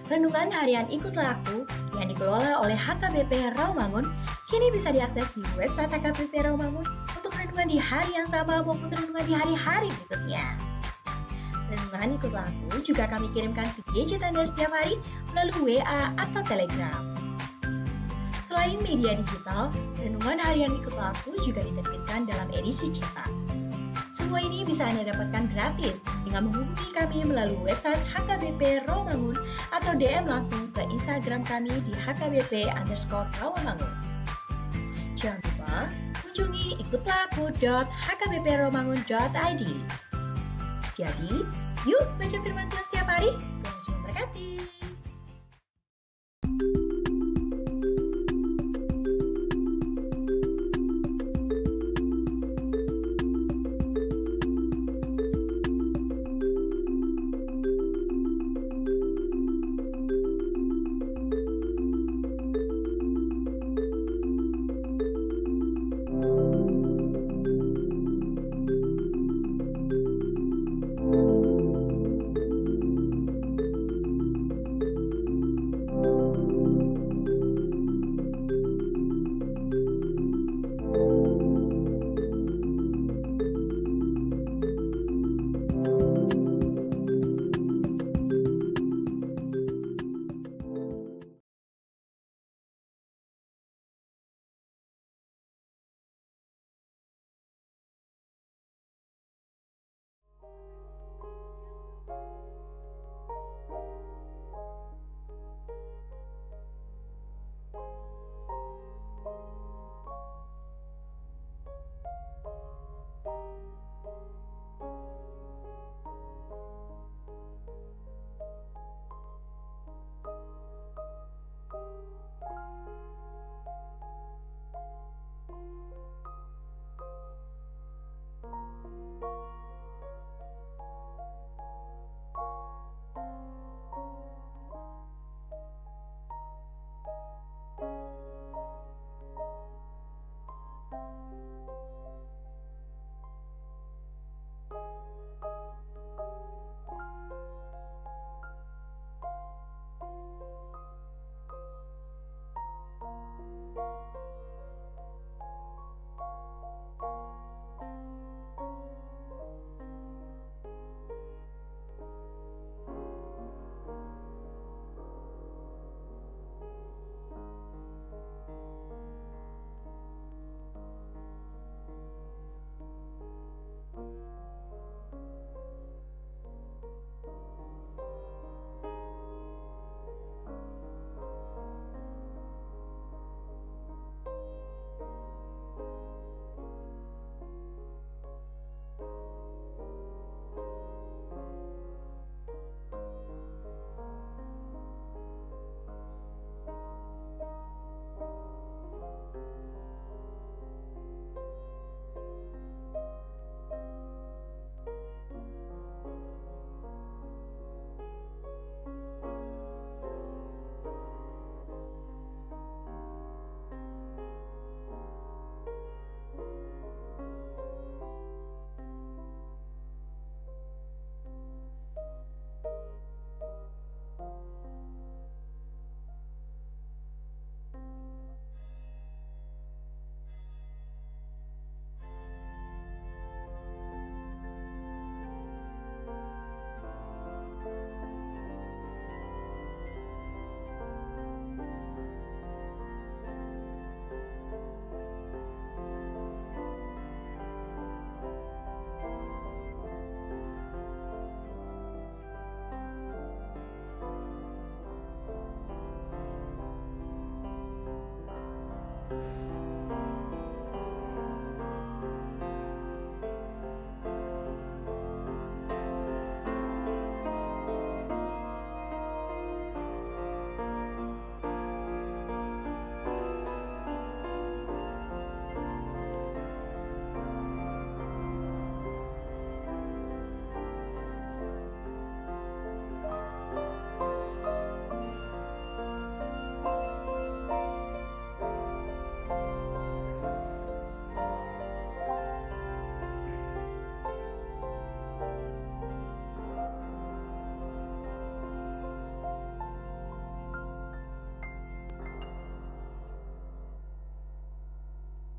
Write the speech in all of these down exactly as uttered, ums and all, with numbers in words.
Renungan harian Ikutlah Aku yang dikelola oleh H K B P Rawamangun kini bisa diakses di website H K B P Rawamangun untuk renungan di hari yang sama maupun renungan di hari-hari berikutnya. Renungan Ikutlah Aku juga kami kirimkan ke gadget Anda setiap hari melalui W A atau Telegram. Selain media digital, renungan harian Ikutlah Aku juga diterbitkan dalam edisi cetak. Semua ini bisa Anda dapatkan gratis dengan menghubungi kami melalui website H K B P Rawamangun atau D M langsung ke Instagram kami di H K B P underscore Rawamangun. Jangan lupa kunjungi ikutlah aku dot H K B P rawamangun dot I D. Jadi, yuk baca firman Tuhan setiap hari. Tuhan Yesus memberkati.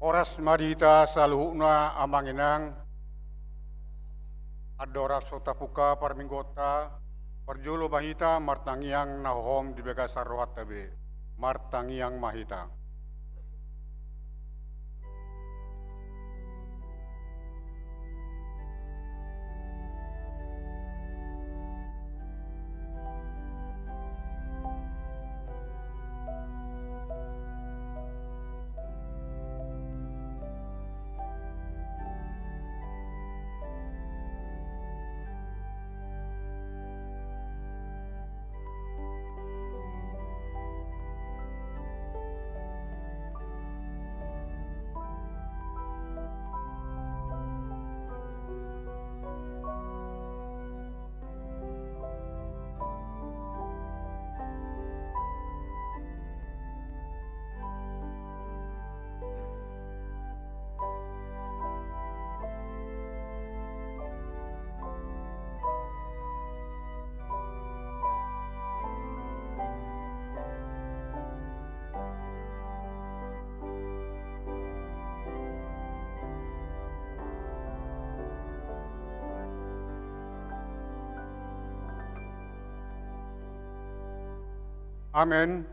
Horas ma di hita saluhutna amang inang. Andorang so tapungka parmingguonta, parjolo ma hita martangiang na hohom di bagasan rohanta be. Martangiang ma hita. Amen.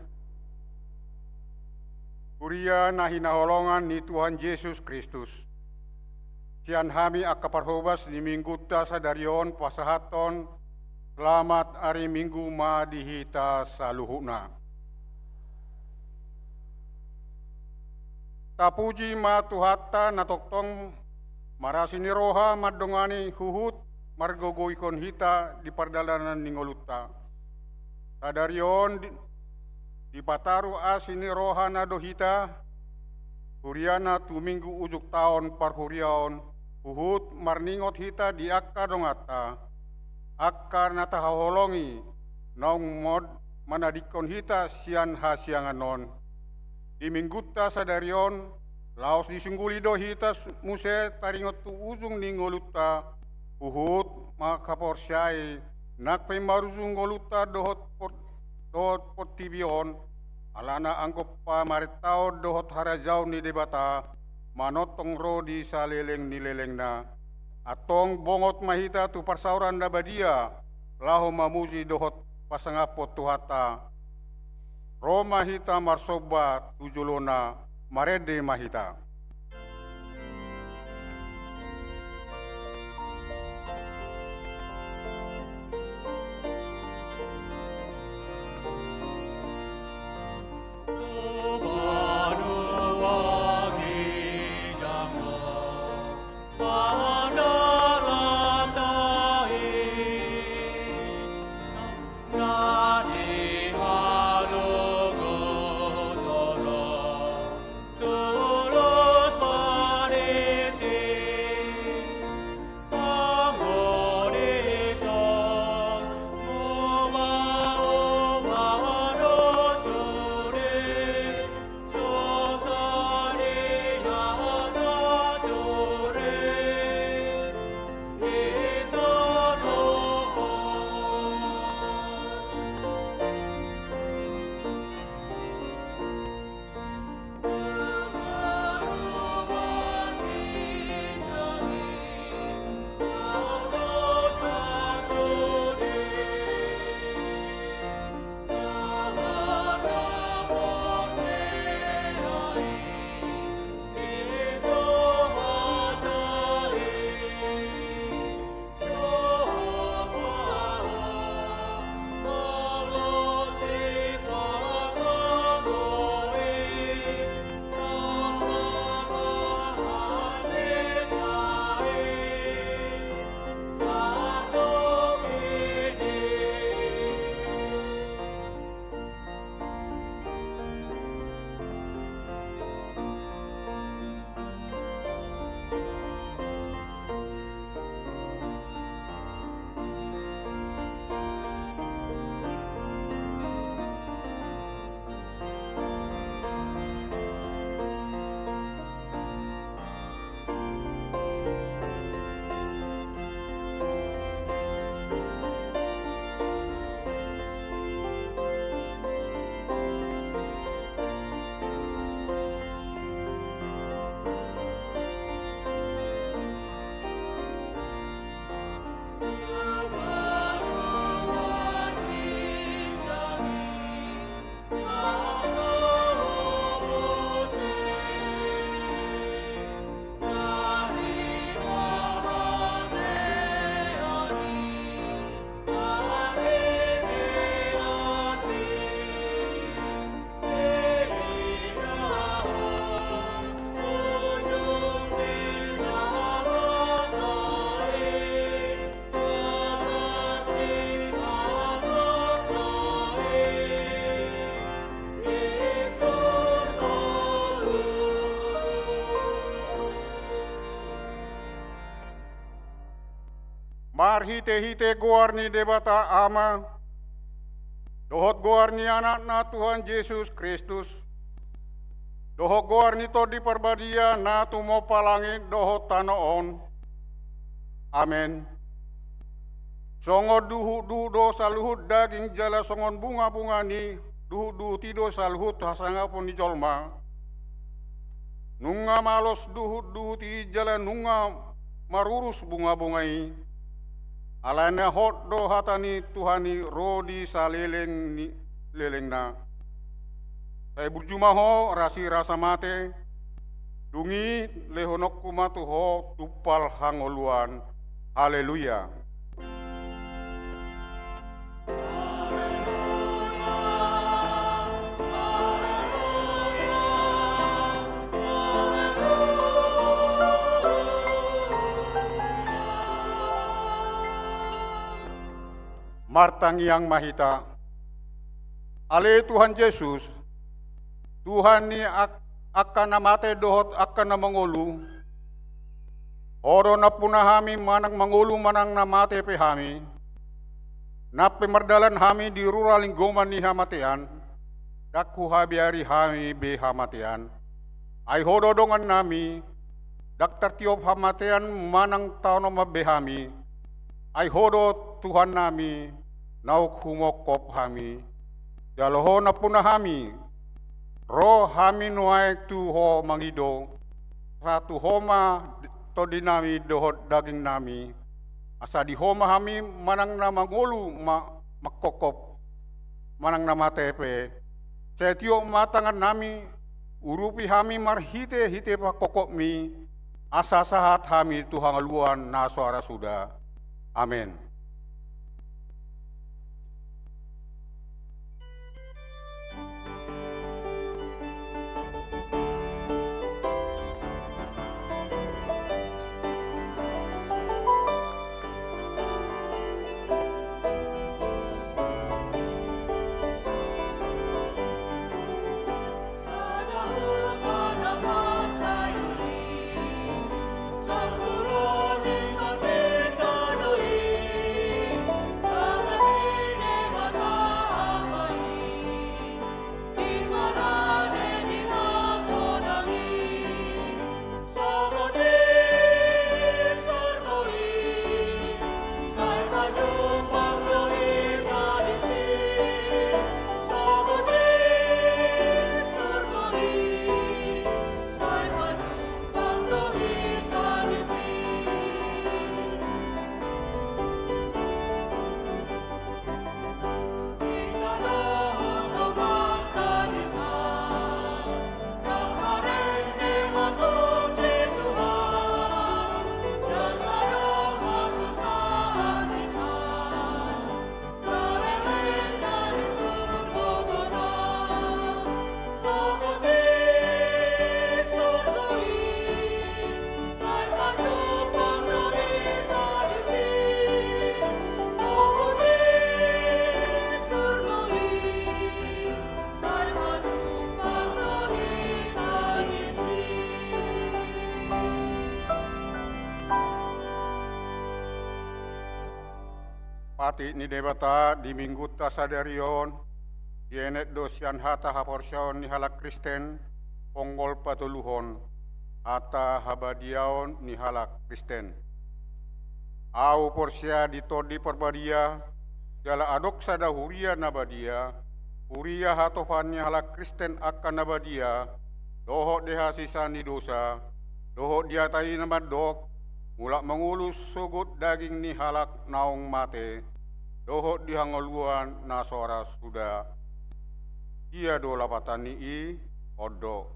Huria na hinaholongan ni Tuhan Jesus Kristus, sian hami angka parhobas ni Minggunta sadari on pasahathon selamat ari Minggu ma di hita saluhutna. Tapuji ma Tuhanta na tongtong marasi ni roha mandongani huhut margogoihon hita di pardalanan ni ngolunta. Sadari on di, dipataru asi ni rohana do hita, huriana tu Minggu ujung taon parhuriaon, huhut marningot hita di angka donganta, angka na tahaholongi, naung mod manadingkon hita sian hasiangan on. Di Minggunta sadari on, laos disungguli do hita s-, muse taringot tu ujung ni ngolunta, huhut manghaporseai, nang pe marujung ngolunta dohot por-, dohot portibi on, alana anggo pamarentaon dohot harajaon ni Debata, manongtong ro di saleleng ni lelengna. Antong bongot ma hita tu parsaoran na badia, laho mamuji dohot pasangaphon Tuhanta. Ro ma hita marsomba tu jolona, marende ma hita. Marhite-hite goar ni Debata Ama, dohot goar ni Anakna Tuhan Jesus Kristus, dohot goar ni Tondi Parbadia na tumompa langit dohot tano on. Amen. Songon duhut-duhut do saluhut daging jala songon bunga-bunga ni duhut-duhut i do saluhut hasangapon ni jolma. Nunga malos duhut-duhut i jala nunga marurus bunga-bunga i. Alai na hot do hata ni Tuhan i ro di saleleng ni lelengna. Sai burju ma ho, rasi rasa mate, dung i lehononku ma tu ho tumpal hangoluan. Haleluya. Martangiang ma hita. Ale Tuhan Jesus, Tuhan ni ak-, angka na mate dohot angka na mangolu, Ho do nampuna hami manang mangolu manang na mate pe hami. Nang pe mardalan hami di rura linggoman ni hamatean, ndang huhabiari hami be hamatean. Ai Ho do dongannami, ndang tartiop hamatean manang taonon be hami. Ai Ho do Tuhannami, naung humongkop hami. Jalo Ho nampuna hami, ro hami nuaeng tu Ho mangido, sahat tu Ho ma tondinami dohot dagingnami. Asa di Ho ma hami manang na mangolu ma-, mangkopkop, manang na mate pe. Sai tiop ma tangannami, urupi hami marhite-hite pangkopkopmi, asa sahat hami tu hangoluan na so ara suda. Amen. Patik ni Debata di Minggunta sadari on, dienet do sian hata haporseaon ni halak Kristen, ponggol patoluhon, hata habadiaon ni halak Kristen. Ahu porsea di Tondi Parbadia, jala adong sada huria na badia, huria hatopan ni halak Kristen angka na badia, dohot di hasesaan ni dosa, dohot di hata i na mandok, mulak mangolu sogot daging ni halak naung mate, dohot di hangoluan na so ara suda. Dia do lapatan ni i? On do.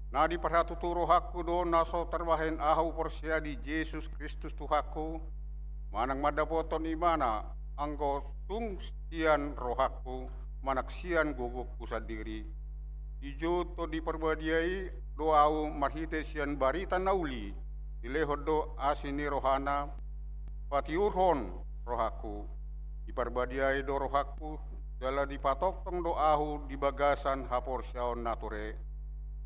Na diparhatutu rohangku do na so tarbahen ahu porsea di Jesus Kristus Tuhanku, manang mandapothon Ibana, anggo tung sian rohangku, manang sian gogongku sandiri. Dijou Tondi Parbadia i do ahu marhite sian barita na uli, dilehon do asi ni rohana, patiurhon rohangku. Diparbadiai do rohangku, jala dipatongtong do ahu di bagasan haporseaon na ture.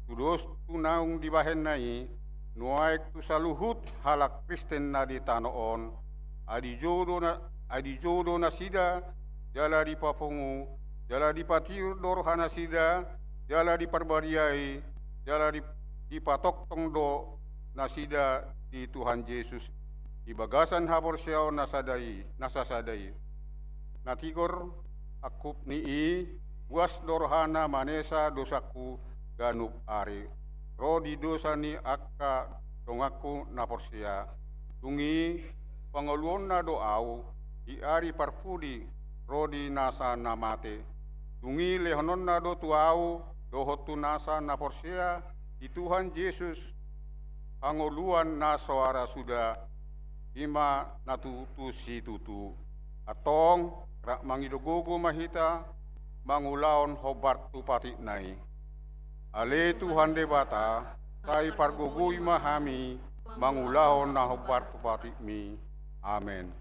Tudos tu naung dibahenna i, nuaeng tu saluhut halak Kristen na di tano on, adi jou do na, adi jou do nasida, jala dipapungu, jala dipatiur do rohanasida, jala diparbadiai, jala di, dipatongtong do nasida di Tuhan Jesus, di bagasan haporseaon na sada i, na sasada i. Na tigor angkup ni i, buas do rohana manesa dosangku ganup ari, ro di dosa ni angka donganku na porsea. Dung i pangoluonna do ahu di ari parpudi ro di nasa na mate. Dung i lehononna do tu ahu dohot tu nasa na porsea di Tuhan Jesus hangoluan na so ara suda, i ma na tutu situtu. Antong, rap mangido gogo ma hita mangulahon hombar tu patikna i. Ale Tuhan Debata, sai pargogoi ma hami mangulahon na hombar tu patikmi. Amen.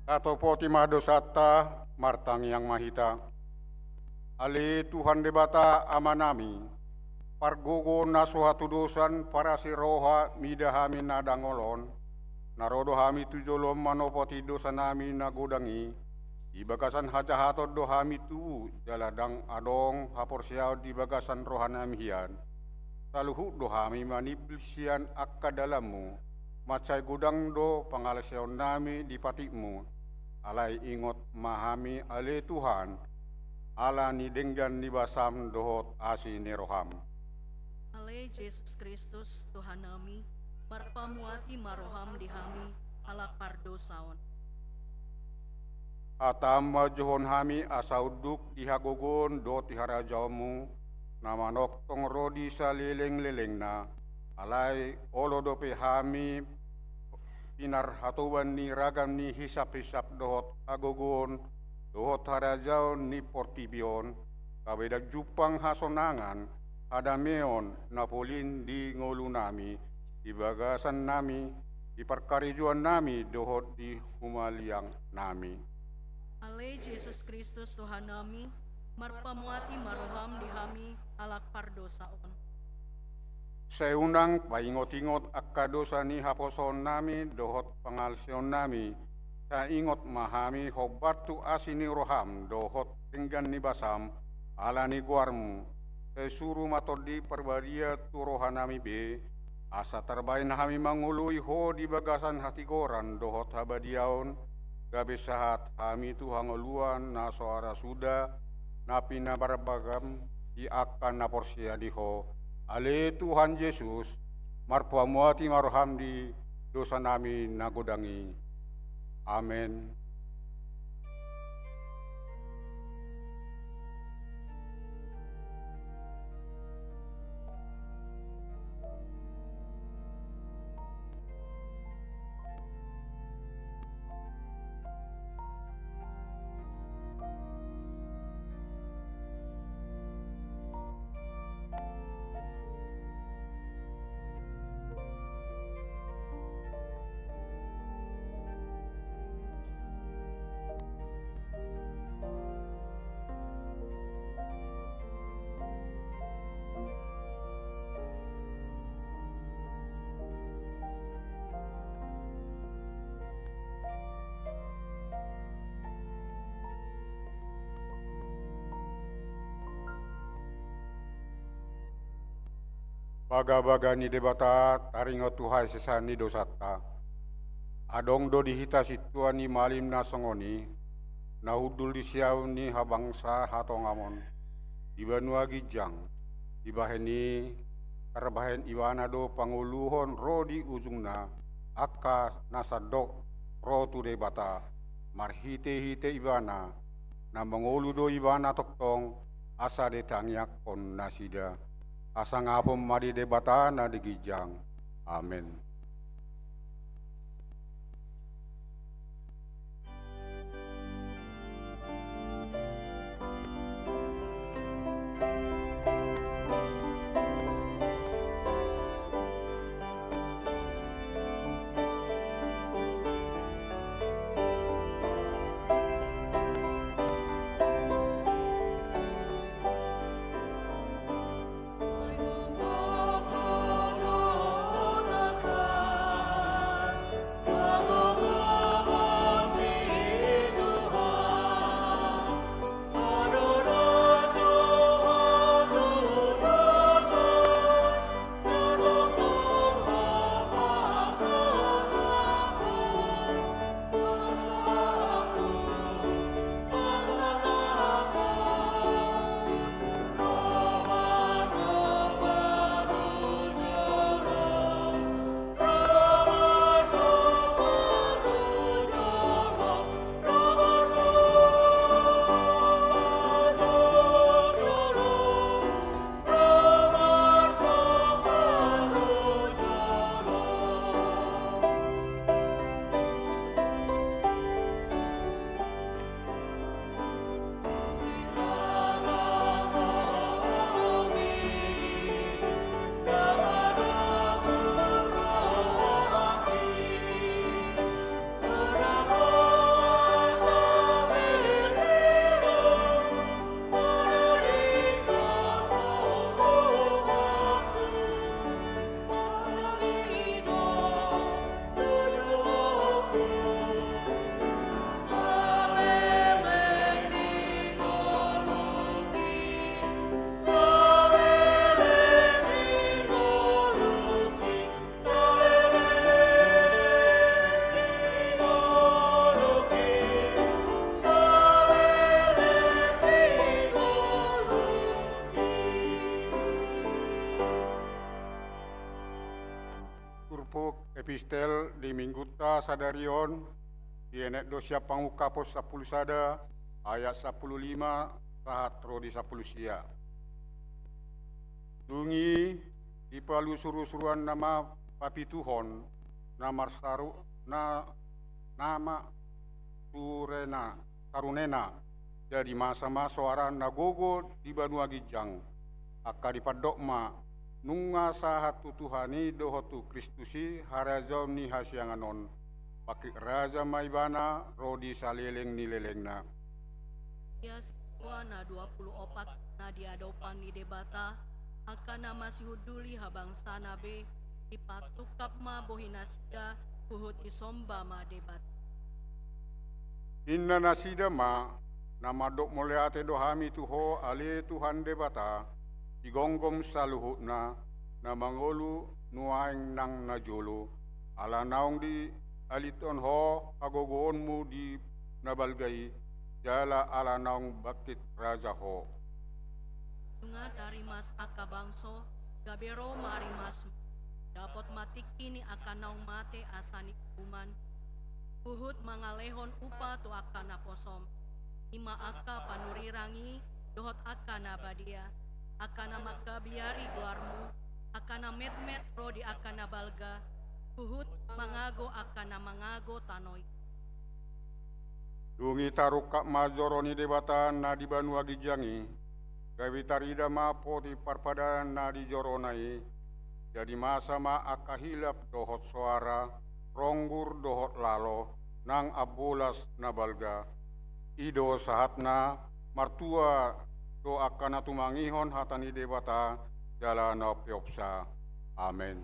Tatopoti ma dosanta, martangiang ma hita. Ale Tuhan Debata Amanami, pargogo na so hatudosan, parasi roha mida hami na dangol on, na ro do hami tu joloM manopoti dosanami na godang i, di bagasan hajahaton do hami tubu, jala ndang adong haporseaon di bagasan rohanami hian. Saluhut do hami manimbil sian angka dalanMu, mansai godang do pangalaseonnami di patikMu. Alai ingot ma hami ale Tuhan, ala ni denggan ni basaM dohot asi ni rohaM. Ale Jesus Kristus, Tuhannami, marpamuati ma rohaM di hami, halak pardosa on. HataM manjouhon hami asa unduk di hagogoon dohot di harajaonMu, na manongtong ro di salelenglelengna, alai olo dope hami pinarhatoban ni ragam ni hisaphisap dohot hagogoon, dohot harajaon ni portibi on, gabe ndang jumpang hasonangan, hadameon, na polin di ngolunami, di bagasannami, di parkarejoannami, dohot di humaliangnami. Ale Jesus Kristus, Tuhannami, marpamuati ma rohaM di hami, halak pardosa on. Sai unang paingotingot angka dosa ni haposoonnami dohot pangalaseonnami, sai ingot ma hami hombar tu asi ni rohaM dohot denggan ni basaM, ala ni goarMu. Sai suru ma Tondi Parbadia tu rohanami be, asa tarbahen hami mangoloi Ho di bagasan hatigoran dohot habadiaon, gabe sahat hami tu hangoluan na so ara suda, na pinaragam di angka na porsea di Ho. Ale Tuhan Jesus, marpamuati ma rohaM di dosanami na godang i. Amen. Bagabaga ni Debata taringot tu hasesaan ni dosanta. Adong do di hita sintua ni malim na songon i, na hundul di siamun ni habangsa hatongamon, di banua ginjang, dibahen i, tarbahen ibana do pangoluhon ro di ujungna, angka na sandok ro tu Debata, marhitehite ibana, na mangolu do ibana tongtong, asa ditangiangkon nasida. Hasangapon ma di Debata na di ginjang. Amen. Turpuk epistel di minggunta sadari on, dienet do sian Pangungkapon sampulu sada, ayat sampulu lima, sahat ro di sampulu sia. Dung i dipalusur-usuranna ma papituhon, na marsaru, na, na ma turena, tarunena, jadi masa ma soara na gogo di banua ginjang. Angka dipandok ma, nunga sahat tu Tuhan i dohot tu Kristus i harajaon ni hasiangan on, bangkit raja ma ibana ro di saleleng ni lelengna. Ia sintua na dua pulu opat na di adopan ni Debata, angka na masihundul i habangsana be, dipatungkap ma bohi nasida, huhut disomba ma Debata. Ninna nasida ma, na mandok mauliate do hami tu Ho ale Tuhan Debata, sigomgom saluhutna, na mangolu nuaeng nang na jolo, ala naung dialithon Ho hagogoonmu di na balga i, jala ala naung bangkit raja Ho. Nunga tarimas angka bangso, gabe ro ma rimasmu. Dapot ma tingki ni angka naung mate asa niuhuman. Huhut mangalehon upa tu angka naposom. I ma angka panurirang i, dohot angka na badia, angka na mangkabiari goarmu, angka na metmet ro di angka na balga, huhut mangago angka na mangago tano i. Dung i tarungkap ma joro ni Debata na di banua ginjang i, gabe tarida ma poti parpadanan na di jorona i, jadi masa ma angka hilap dohot soara, ronggur dohot lalo, nang ambolas na balga. I do sahatna, martua do angka na tumangihon hata ni Debata, jala na umpeopsa. Amen.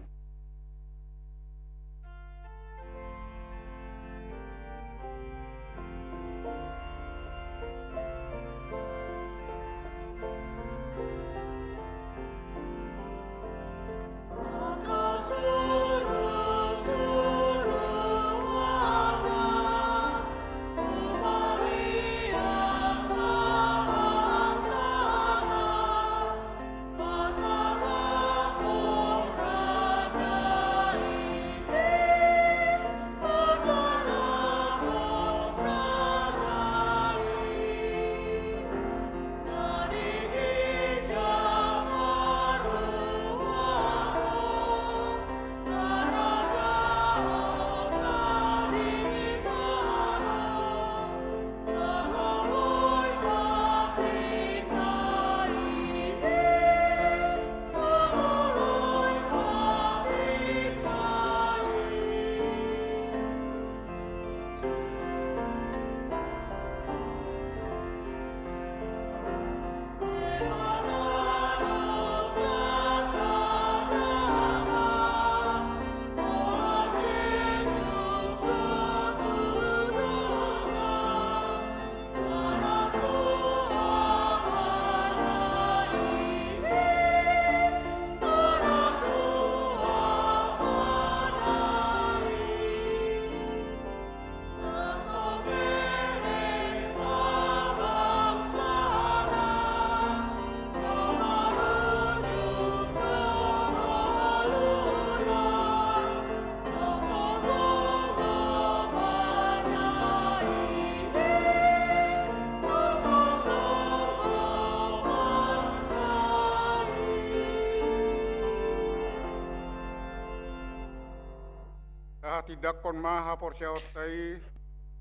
Tindangkon ma haporseaonta i,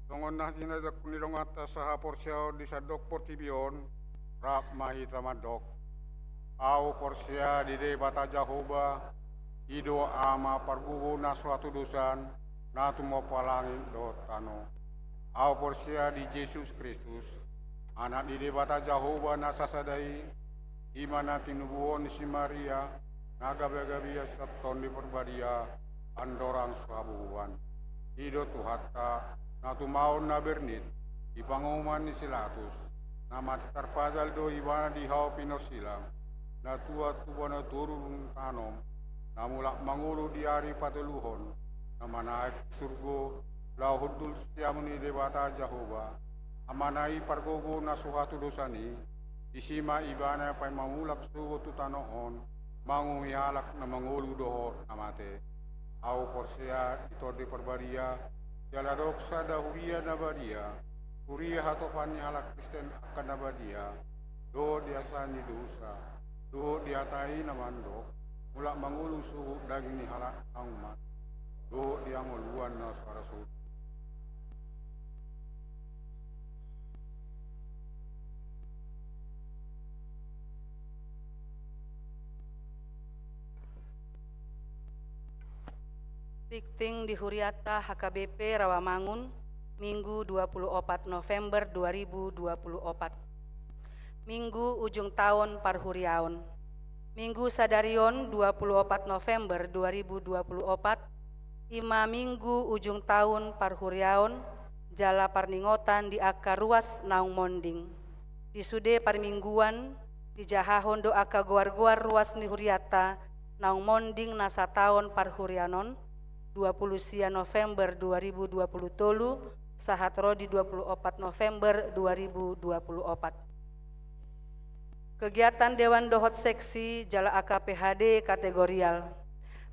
songon na tinindangkon ni donganta sahaporseaon di sandok portibi on, rap ma hita mandok. Ahu porsea di Debata Jahowa, i do Ama pargogo na so hatudosan, na tumompa langit dohot tano. Ahu porsea di Jesus Kristus, Anak ni Debata Jahowa na sasada i, i ma na tinubuhon ni si Maria, na gabe-gabe ia sian Tondi Parbadia, andorang so habubuhan. I do Tuhanta, na tumaon na bernit, di panguhuman ni si Latus, na mate tarpajal do ibana di hau pinorsilang, na tua tuba na toru dung tanom, na mulak mangolu di ari patoluhon, na manaek tu surgo, laho hundul tu siamun ni Debata Jahowa, Amana i pargogo na so hatudosan i, disi ma ibana paima mulak sogot tu tano on, manguhumi halak na mangolu dohot na mate. Ahu porsea di Tondi Parbadia, jala dohot sada huria na badia, huria hatopan ni halak Kristen angka na badia, dohot di hasesaan ni dosa, dohot di hata i na mandok, mulak mangolu sogot daging ni halak na mate, dohot di hangoluan na so ra sodi. Tikting di hurianta H K B P Rawamangun, Minggu dua puluh opat November dua ribu dua puluh opat. Minggu ujung taon parhuriaon. Minggu sadari on dua puluh opat November dua ribu dua puluh opat, i ma minggu ujung taon parhuriaon, jala parningotan di angka ruas naung monding. Di sude parmingguan, dijahahon do angka goar-goar ruas ni hurianta naung monding na sataon parhuriaon on, dua puluh sia November dua ribu dua puluh tolu, sahat ro di dua puluh opat November dua ribu dua puluh opat. Kegiatan dewan dohot seksi jala angka P H D kategorial.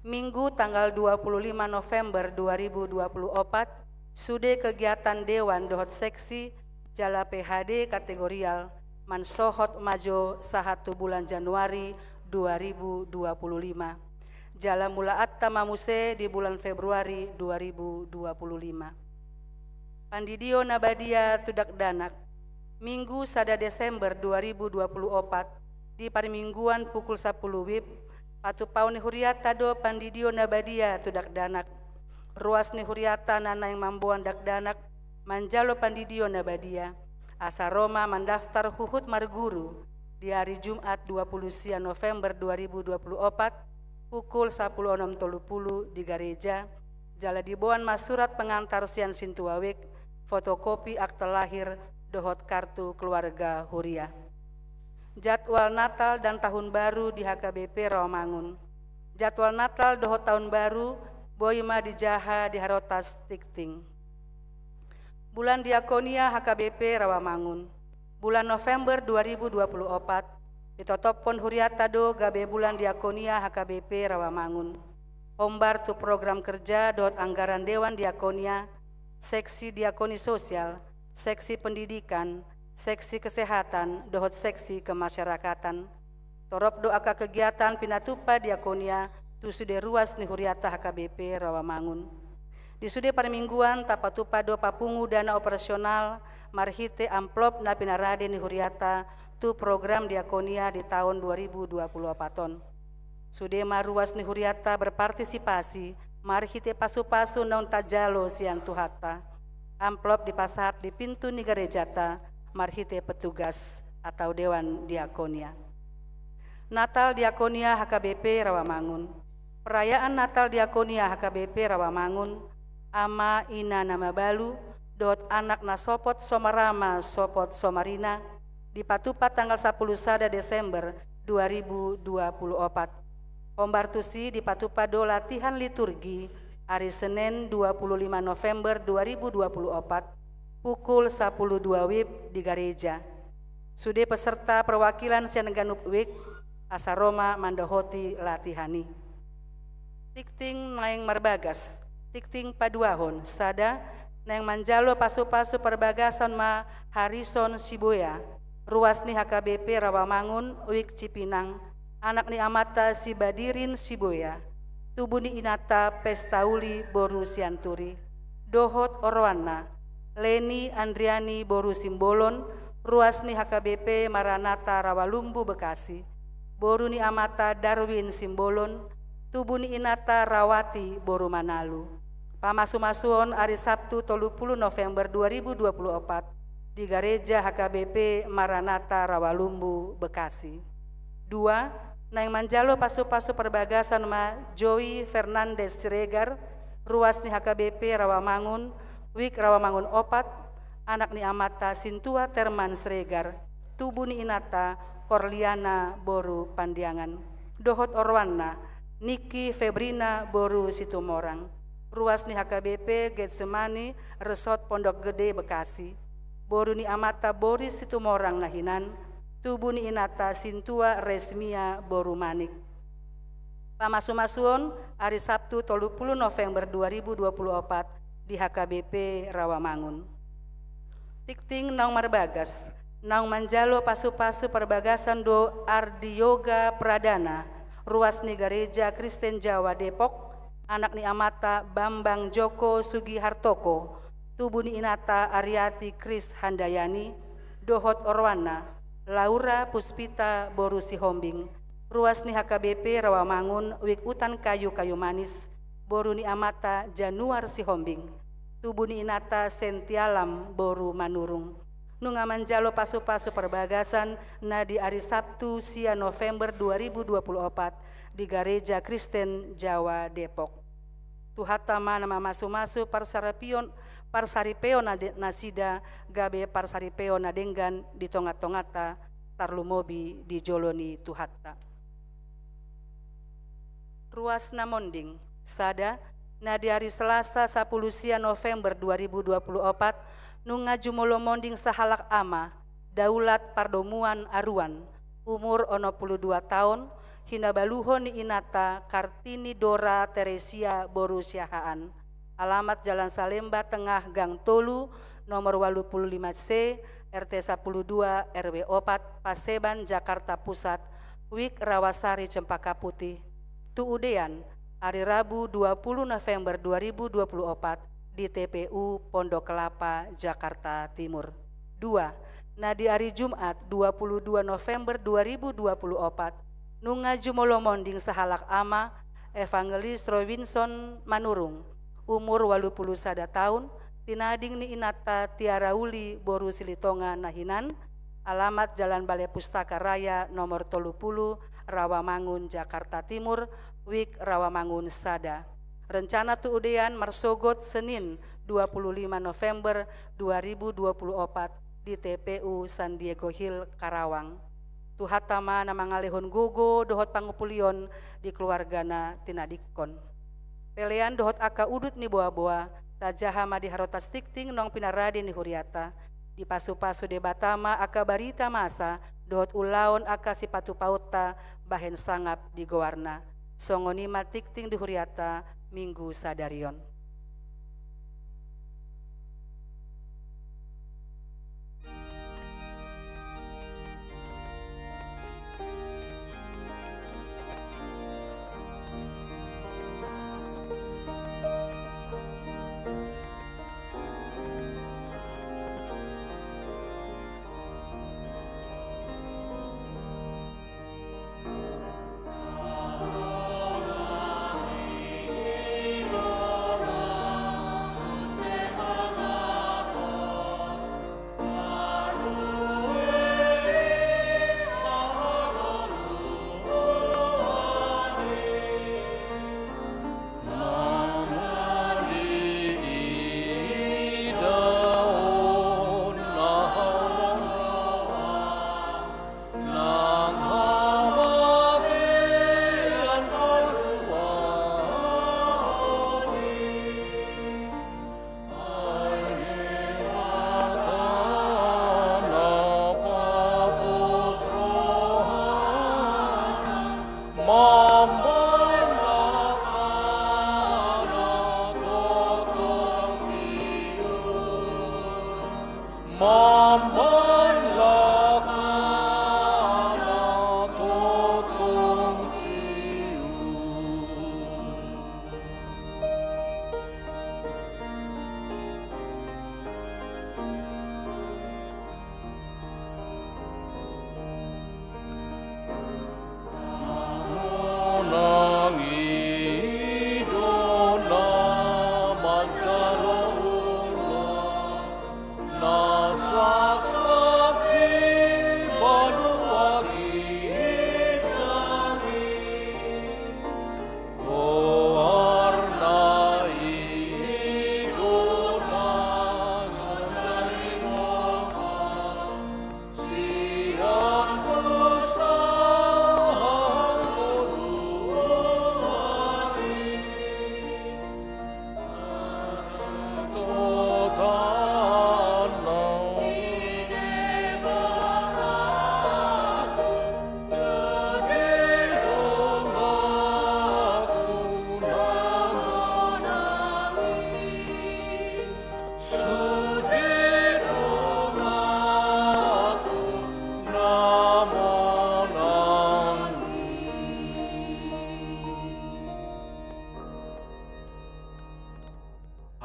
Minggu tanggal dua puluh lima November dua ribu dua puluh opat, sude kegiatan dewan dohot seksi jala P H D kategorial, mansohot ma jo sahat tu bulan Januari dua ribu dua puluh lima. Jala mulaanta ma muse di bulan Februari dua ribu dua puluh lima. Pandidio na badia tu dakdanak. Minggu sada Desember dua ribu dua puluh opat, di parmingguan pukul sapuluh wib, patupaon ni hurianta do pandidio na badia tu dakdanak. Ruas ni hurianta na naeng mamboan dakdanak, manjalo pandidio na badia. Asa ro ma mandaftar huhut marguru, di ari Jumat dua puluh sia November dua ribu dua puluh opat, pukul sapuluh onom tolu puluh di gareja, jala diboan ma surat pengantar sian sintua wijk, fotokopi akta lahir, dohot kartu keluarga huria. Jadwal Natal dan Tahun Baru di H K B P Rawamangun. Jadwal Natal dohot Tahun Baru, boi ma dijaha di harotas tikting. Bulan Diakonia H K B P Rawamangun. Bulan November dua ribu dua puluh opat, ditotophon hurianta do gabe bulan Diakonia H K B P Rawamangun. Hombar tu program kerja dohot anggaran Dewan Diakonia, seksi diakoni sosial, seksi pendidikan, seksi kesehatan, dohot seksi kemasyarakatan. Torop do angka kegiatan pinatupa diakonia tu sude ruas ni hurianta H K B P Rawamangun. Di sude parmingguan tapatupa do papungu dana operasional marhite amplop na pinarade ni hurianta tu program diakonia di taon dua ribu dua puluh opat on. Sude ma ruas ni hurianta berpartisipasi marhite pasupasu naung tajalo sian Tuhanta. Amplop dipasahat di pintu ni garejanta marhite petugas atau Dewan Diakonia. Natal Diakonia H K B P Rawamangun. Perayaan Natal Diakonia H K B P Rawamangun, ama, ina na mabalu, dohot anak na sopot so marama sopot so marina, dipatupa tanggal sapuluh sada Desember dua ribu dua puluh opat. Hombar tusi dipatupa do latihan liturgi ari Senen dua puluh lima November dua ribu dua puluh opat, pukul sapuluh dua wib di gareja. Sude peserta perwakilan sian ganup wijk, asa ro ma mandohoti latihan i. Tikting naeng marbagas. Tikting paduahon, sada, naeng manjalo pasupasu parbagason ma Harison Siboya, ruas ni H K B P Rawamangun, wijk Cipinang, anak ni amanta si Badirin Siboya. Tubu ni inanta Pesta Uli boru Sianturi. Dohot oroanna, Leni Andriani boru Simbolon, ruas ni H K B P Maranatha Rawalumbu Bekasi. Boru ni amanta Darwin Simbolon, tubu ni inanta Rawati boru Manalu. Pamasumasuon ari Sabtu tolu pulu November dua ribu dua pulu opat di Gareja H K B P Maranatha Rawalumbu, Bekasi. Dua, naeng manjalo pasupasu parbagason ma Joy Fernandes Siregar, ruas ni H K B P Rawamangun, wijk Rawamangun opat, anak ni amanta Sintua Terman Siregar, tubu ni inanta Korliana boru Pandiangan. Dohot oroanna, Niki Febrina boru Situmorang. Ruas ni H K B P Getsemani Resort Pondok Gede Bekasi. Boru ni amanta Boris Situmorang na hinan, tubu ni inanta Sintua Resmia boru Manik. Pamasumasuon ari Sabtu tolu pulu November dua ribu dua pulu opat di H K B P Rawamangun. Tingting naung marbagas, naung manjalo pasupasu parbagason do Ardi Yoga Pradana, ruas ni Gareja Kristen Jawa Depok, anak ni amanta Bambang Joko Sugihartoko, tubu ni inanta Ariati Kris Handayani, dohot oroanna, Laura Puspita boru Sihombing, ruas ni H K B P Rawamangun, wijk Utan Kayu Kayu Manis, boru ni amanta Januar Sihombing, tubu ni inanta Sentialam boru Manurung. Nunga manjalo pasupasu parbagason na di ari Sabtu sia November dua ribu dua pulu opat di Gareja Kristen Jawa Depok. Tuhanta ma na mamasumasu parsaripeon, parsaripeon na de-, nasida gabe parsaripeon na denggan di tongatonganta, tarlumobi di jolo ni Tuhanta. Ruas na monding. Sada, na di ari Selasa sapulu sia November dua ribu dua pulu opat, nunga jumolo monding sahalak ama, Daulat Pardomuan Aruan, umur onom pulu dua taon, hinabaluhon ni inanta Kartini Dora Teresia boru Siahaan. Alamat Jalan Salemba Tengah Gang tolu, nomor ualu pulu lima C, R T sapulu dua, R W opat, Paseban, Jakarta Pusat, wijk Rawasari Cempaka Putih. Tu udean, ari Rabu dua pulu November dua ribu dua pulu opat di T P U Pondok Kelapa, Jakarta Timur. Dua, na di ari Jumat dua pulu dua November dua ribu dua pulu opat, nunga jumolo monding sahalak ama, Evangelis Robinson Manurung, umur ualu pulu sada taon, tinading ni inanta Tiara Uli boru Silitonga na hinan, alamat Jalan Balai Pustaka Raya nomor tolu pulu, Rawamangun, Jakarta Timur, wijk Rawamangun sada. Rencana tu udean marsogot Senin dua pulu lima November dua ribu dua pulu opat di T P U San Diego Hill, Karawang. Tuhanta ma na mangalehon gogo dohot pangumpulion di keluarga na tinadingkon. Pelean dohot angka udut ni boaboa, tajaha ma di harotas tingting naung pinarade ni hurianta. Dipasupasu Debata ma angka barita masa dohot ulaon angka sipatupaonta bahen sangap di goarna. Songon i ma tingting di hurianta Minggu sadari on.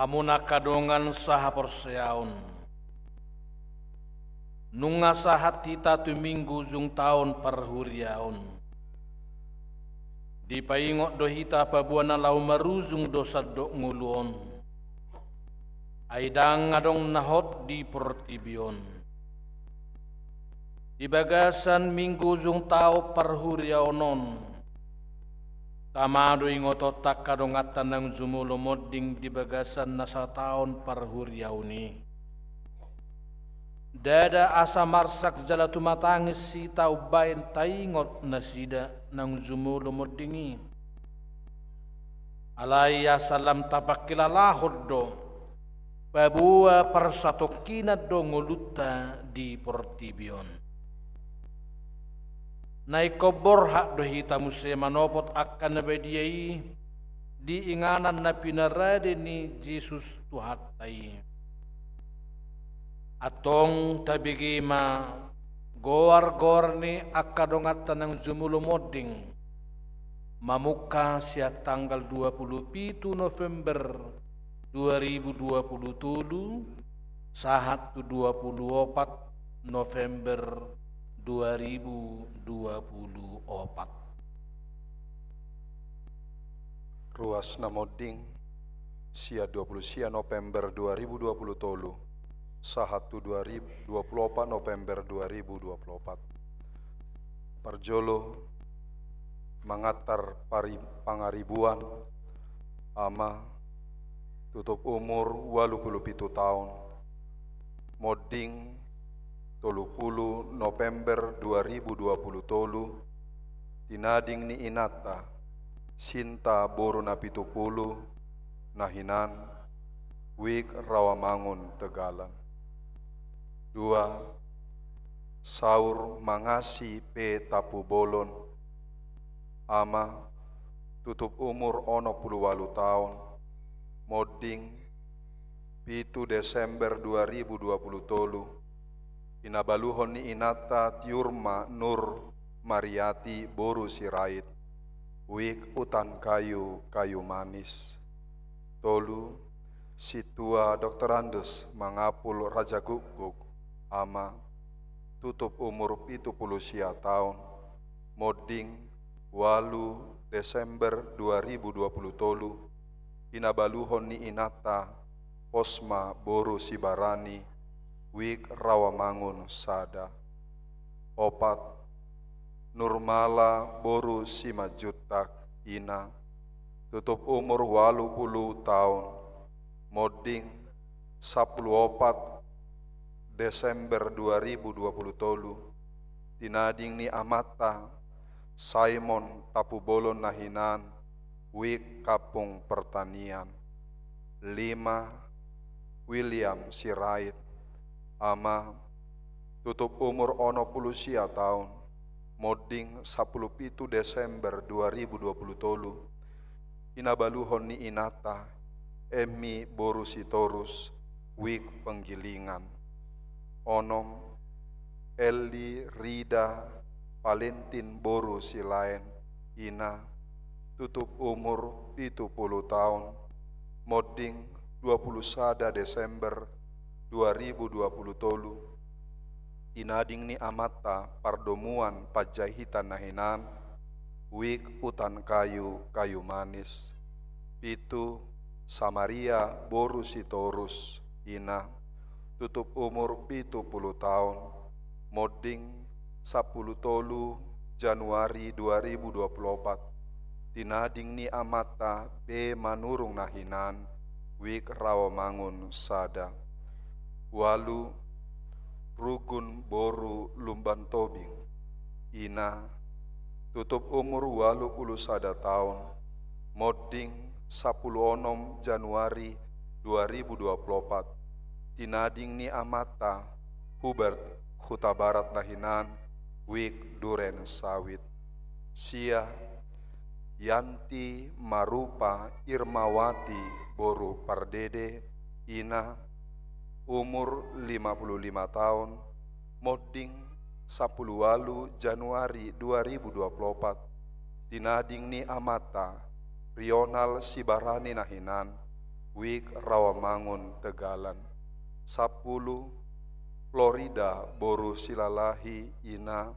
Hamu angka dongan sahaporseaon, nunga sahat hita tu Minggu ujung taon parhuriaon. Dipaingot do hita paboa na laho marujung do sandok ngolu on. Ai ndang adong na hot di portibi on. Di bagasan Minggu ujung taon parhuriaon on, tama do ingotonta angka donganta naung jumolo monding di bagasan na sataon parhuriaon i. Ndada asa marsak jala tumatangis hita umbahen taingot nasida naung jumolo monding i. Alai asa lam tapangkilalahon do, paboa parsatongkinan do ngolunta di portibi on. Na ingkon borhat do hita muse manopot angka na badia i di inganan na pinarade ni Jesus Tuhanta i. Antong tabege ma goar-goar ni angka donganta naung jumolo monding, mamungka sian tanggal dua puluh pitu November dua ribu dua puluh tolu sahat tu dua puluh opat November dua ribu dua puluh opat. Ruas na monding sian dua puluh sia November dua ribu dua puluh tolu sahat tu dua ribu, dua puluh opat November dua ribu dua puluh opat. Parjolo mangantar pari-, pangaribuan, ama, tutup umur ualu pulu pitu taon, monding tolu pulu November dua ribu dua puluh tolu, tinading ni inanta, Sinta boru na pitu pulu, na hinan, Wik Rawamangun Tegalan. Dua, Saur Mangasi P Tampubolon, ama, tutup umur onom pulu ualu taon, monding pitu Desember dua ribu dua puluh tolu, pinabaluhon ni inanta Tiurma Nur Mariati boru Sirait, Wik Utan Kayu, Kayu Manis. Tolu, Sintua Doktorandus Mangapul Rajagukguk, ama, tutup umur pitu pulu sia taon, monding ualu Desember dua ribu dua puluh tolu, pinabaluhon ni inanta Osma boru Sibarani, Wik Rawamangun sada. Opat, Nurmala boru Simanjuntak, ina, tutup umur ualu pulu taon, monding sampulu opat Desember dua ribu dua puluh tolu, tinading ni amanta Simon Tampubolon na hinan, Wik Kampung Pertanian. Lima, William Sirait, ama, tutup umur onom pulu sia taon, monding sampulu pitu Desember dua ribu dua pulu tolu, pinabaluhon ni inanta Emmi boru Sitorus, Wik Penggilingan. Onom, Elli Rida Valentin boru Silaen, ina, tutup umur pitu pulu taon, monding dua pulu sada Desember dua ribu dua pulu tolu, tinading ni amanta Pardomuan Panjaitan na hinan, Wik Utan Kayu, Kayu Manis. Pitu, Samaria boru Sitorus, ina, tutup umur pitu pulu taon, monding sampulu tolu Januari dua ribu dua pulu opat, tinading ni amanta Be Manurung na hinan, Wik Rawamangun sada. Ualu, Rugun boru Lumban Tobing, ina, tutup umur ualu pulu sada taon, monding sampulu onom Januari dua ribu dua pulu opat, tinading ni amanta Hubert Hutabarat na hinan, Wik Duren Sawit. Sia, Yanti Marupa Irmawati boru Pardede, ina, umur lima pulu lima taon, monding sampulu ualu Januari dua ribu dua pulu opat, tinading ni amanta Rional Sibarani na hinan, Wijk Rawamangun, Tegalan. Sampulu, Florida boru Silalahi, ina,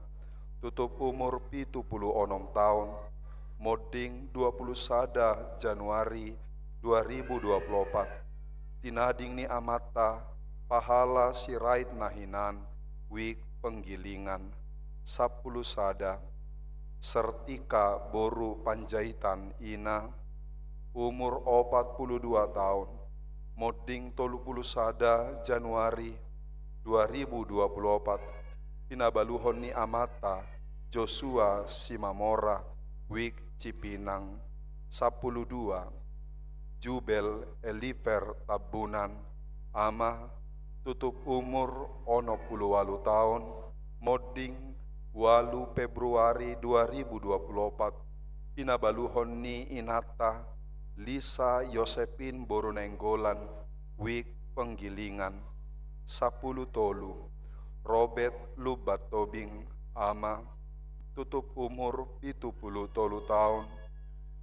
tutup umur pitu pulu onom taon, monding dua pulu sada Januari dua ribu dua pulu opat. Tinading ni amanta Pahala Sirait na hinan, Wijk Penggilingan. Sampulu sada, Sertika boru Panjaitan, ina, umur opat pulu dua taon, monding tolu pulu sada Januari dua ribu dua pulu opat, pinabaluhon ni amanta Joshua Simamora, Wijk Cipinang. Sampulu dua, Jubel Eliver Tambunan, ama, tutup umur onom pulu ualu taon, monding ualu Februari dua ribu dua pulu opat, pinabaluhon ni inanta Lisa Yosepin boru Nainggolan, Wijk Penggilingan. Sampulu tolu, Robert Lumban Tobing, ama, tutup umur pitu pulu tolu taon,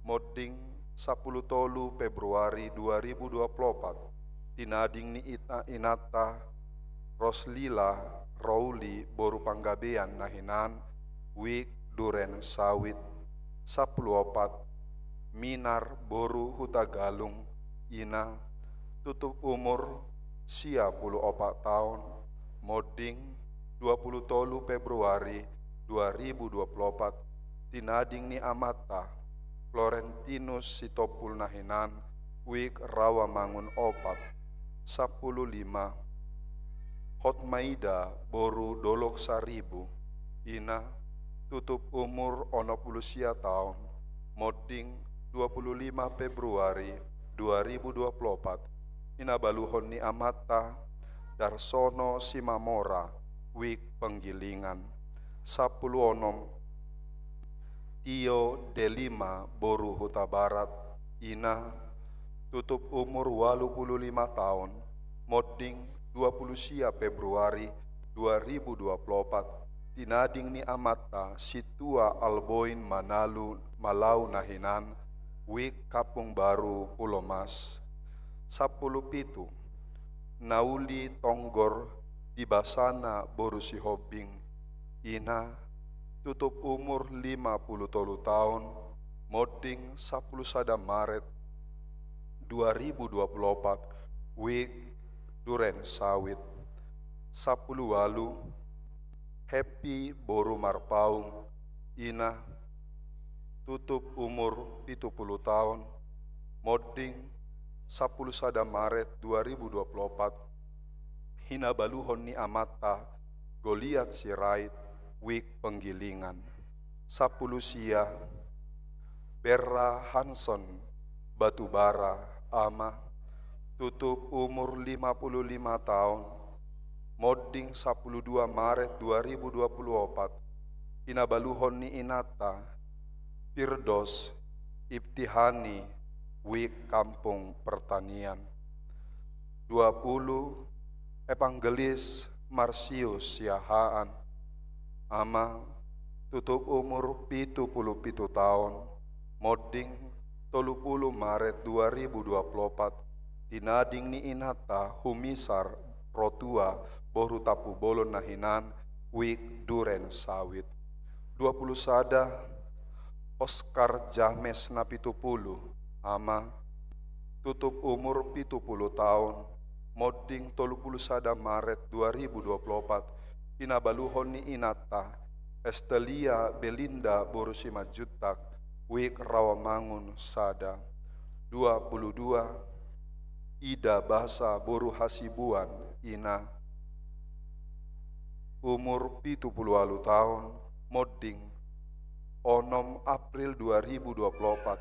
monding sampulu tolu Februari dua ribu dua pulu opat, tinading ni ita-, inanta Roslila Rouli boru Panggabean na hinan, Wijk Duren Sawit. Sampulu opat, Minar boru Hutagalung, ina, tutup umur sia pulu opat taon, monding dua pulu tolu Februari dua ribu dua pulu opat, tinading ni amanta Florentinus Sitompul na hinan, Wijk Rawamangun opat. Sampulu lima, Hotmaida boru Dolok Saribu, ina, tutup umur onom pulu sia taon, monding dua pulu lima Februari dua ribu dua pulu opat, pinabaluhon ni amanta Darsono Simamora, Wijk Penggilingan. Sampulu onom, Tio Delima boru Hutabarat, ina, tutup umur ualu pulu lima taon, monding dua pulu sia Februari dua ribu dua pulu opat, tinading ni amanta Sintua Alboin Manalu Malau na hinan, Wijk Kampung Baru, Pulomas. Sampulu pitu, Nauli Tonggor di Basana boru Sihombing, ina, tutup umur lima pulu tolu taon, monding sampulu sada Maret dua ribu dua pulu opat, Wijk Duren Sawit. Sampulu ualu, Happy boru Marpaung, ina, tutup umur pitu pulu taon, monding sampulu sada Maret dua ribu dua pulu opat, pinabaluhon ni amanta Goliat Sirait, Wijk Penggilingan. Sampulu sia, Berra Hanson Batubara, ama, tutup umur lima pulu lima taon, monding sampulu dua Maret dua ribu dua pulu opat, pinabaluhon ni inanta Firdos Ibtihani, Wijk Kampung Pertanian. Dua pulu, Evangelis Marsius Siahaan, ama, tutup umur pitu pulu pitu taon, monding tolu pulu Maret dua ribu dua pulu opat, tinading ni inanta Humisar Rotua boru Tampubolon na hinan, Wijk Duren Sawit. Dua pulu sada, Oskar James na pitu pulu, ama, tutup umur pitu pulu taon, monding tolu pulu sada Maret dua ribu dua pulu opat, pinabaluhon ni inanta Estelia Belinda boru Simanjuntak, Wijk Rawamangun sada. Dua pulu dua, Ida Basa boru Hasibuan, ina, umur pitu pulu ualu taon, monding onom April dua ribu dua pulu opat,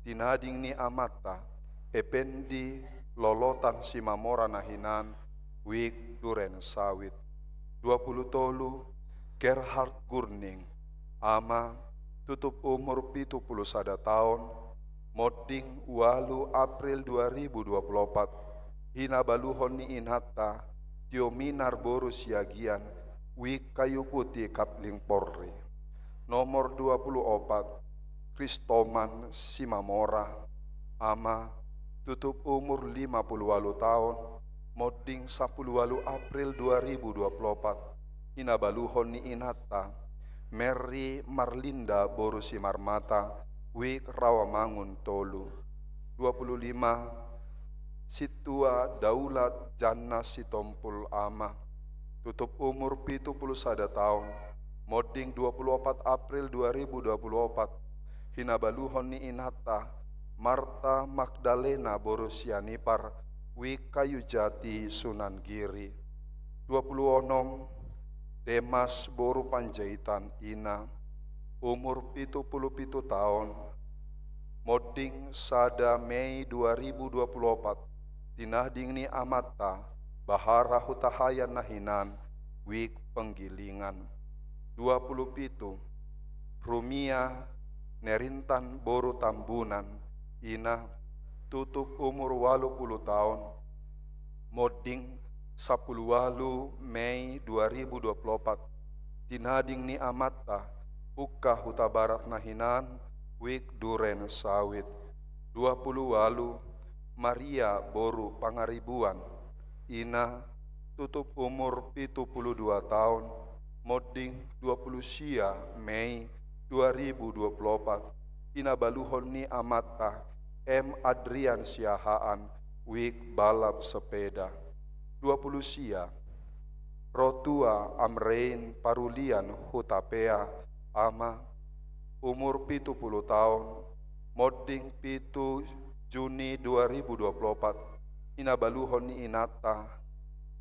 tinading ni amanta Ependi Lolotan Simamora na hinan, Wijk Duren Sawit. Dua pulu tolu, Gerhard Gurning, ama, tutup umur pitu pulu sada taon, monding ualu April dua ribu dua pulu opat, pinabaluhon ni inanta Tio Minar boru Siagian, Wijk Kayu Putih, Kapling Porri. Nomor dua pulu opat, Kristoman Simamora, ama, tutup umur lima pulu ualu taon, monding sapulu ualu April dua ribu dua pulu opat, hinabaluhon ni inanta, Merry Marlinda boru Simarmata, Wik Rawamangun tolu. Dua pulu lima, Sintua Daulat Janna Sitompul ama, tutup umur pitu pulu sada taon, monding dua pulu opat April dua ribu dua pulu opat, hinabaluhon ni inanta, Marta Magdalena boru Sianipar, Wik Kayujati Sunan Giri. Dua pulu onom, Demas boru Panjaitan ina, umur pitu pulu pitu taon, monding sada Mei dua ribu dua pulu opat, tinading ni amanta, Bahara Hutahaean na hinan, Wik Penggilingan. Dua pulu pitu, Rumia Nerintan boru Tambunan, ina, tutup umur ualu pulu taon, monding sapulu ualu Mei dua ribu dua pulu opat, tinading ni amanta, Pungka Hutabarat na hinan, Wik Duren Sawit. Dua pulu ualu, Maria boru Pangaribuan, ina, tutup umur pitu pulu dua taon, monding dua pulu sia Mei dua ribu dua pulu opat, hinabaluhon ni amanta, M Adrian Siahaan, Wik balap sepeda. Dua pulu sia, Rotua Amrein Parulian Hutapea ama, umur pitu pulu taon, monding pitu Juni dua ribu dua pulu opat, hinabaluhon ni inanta,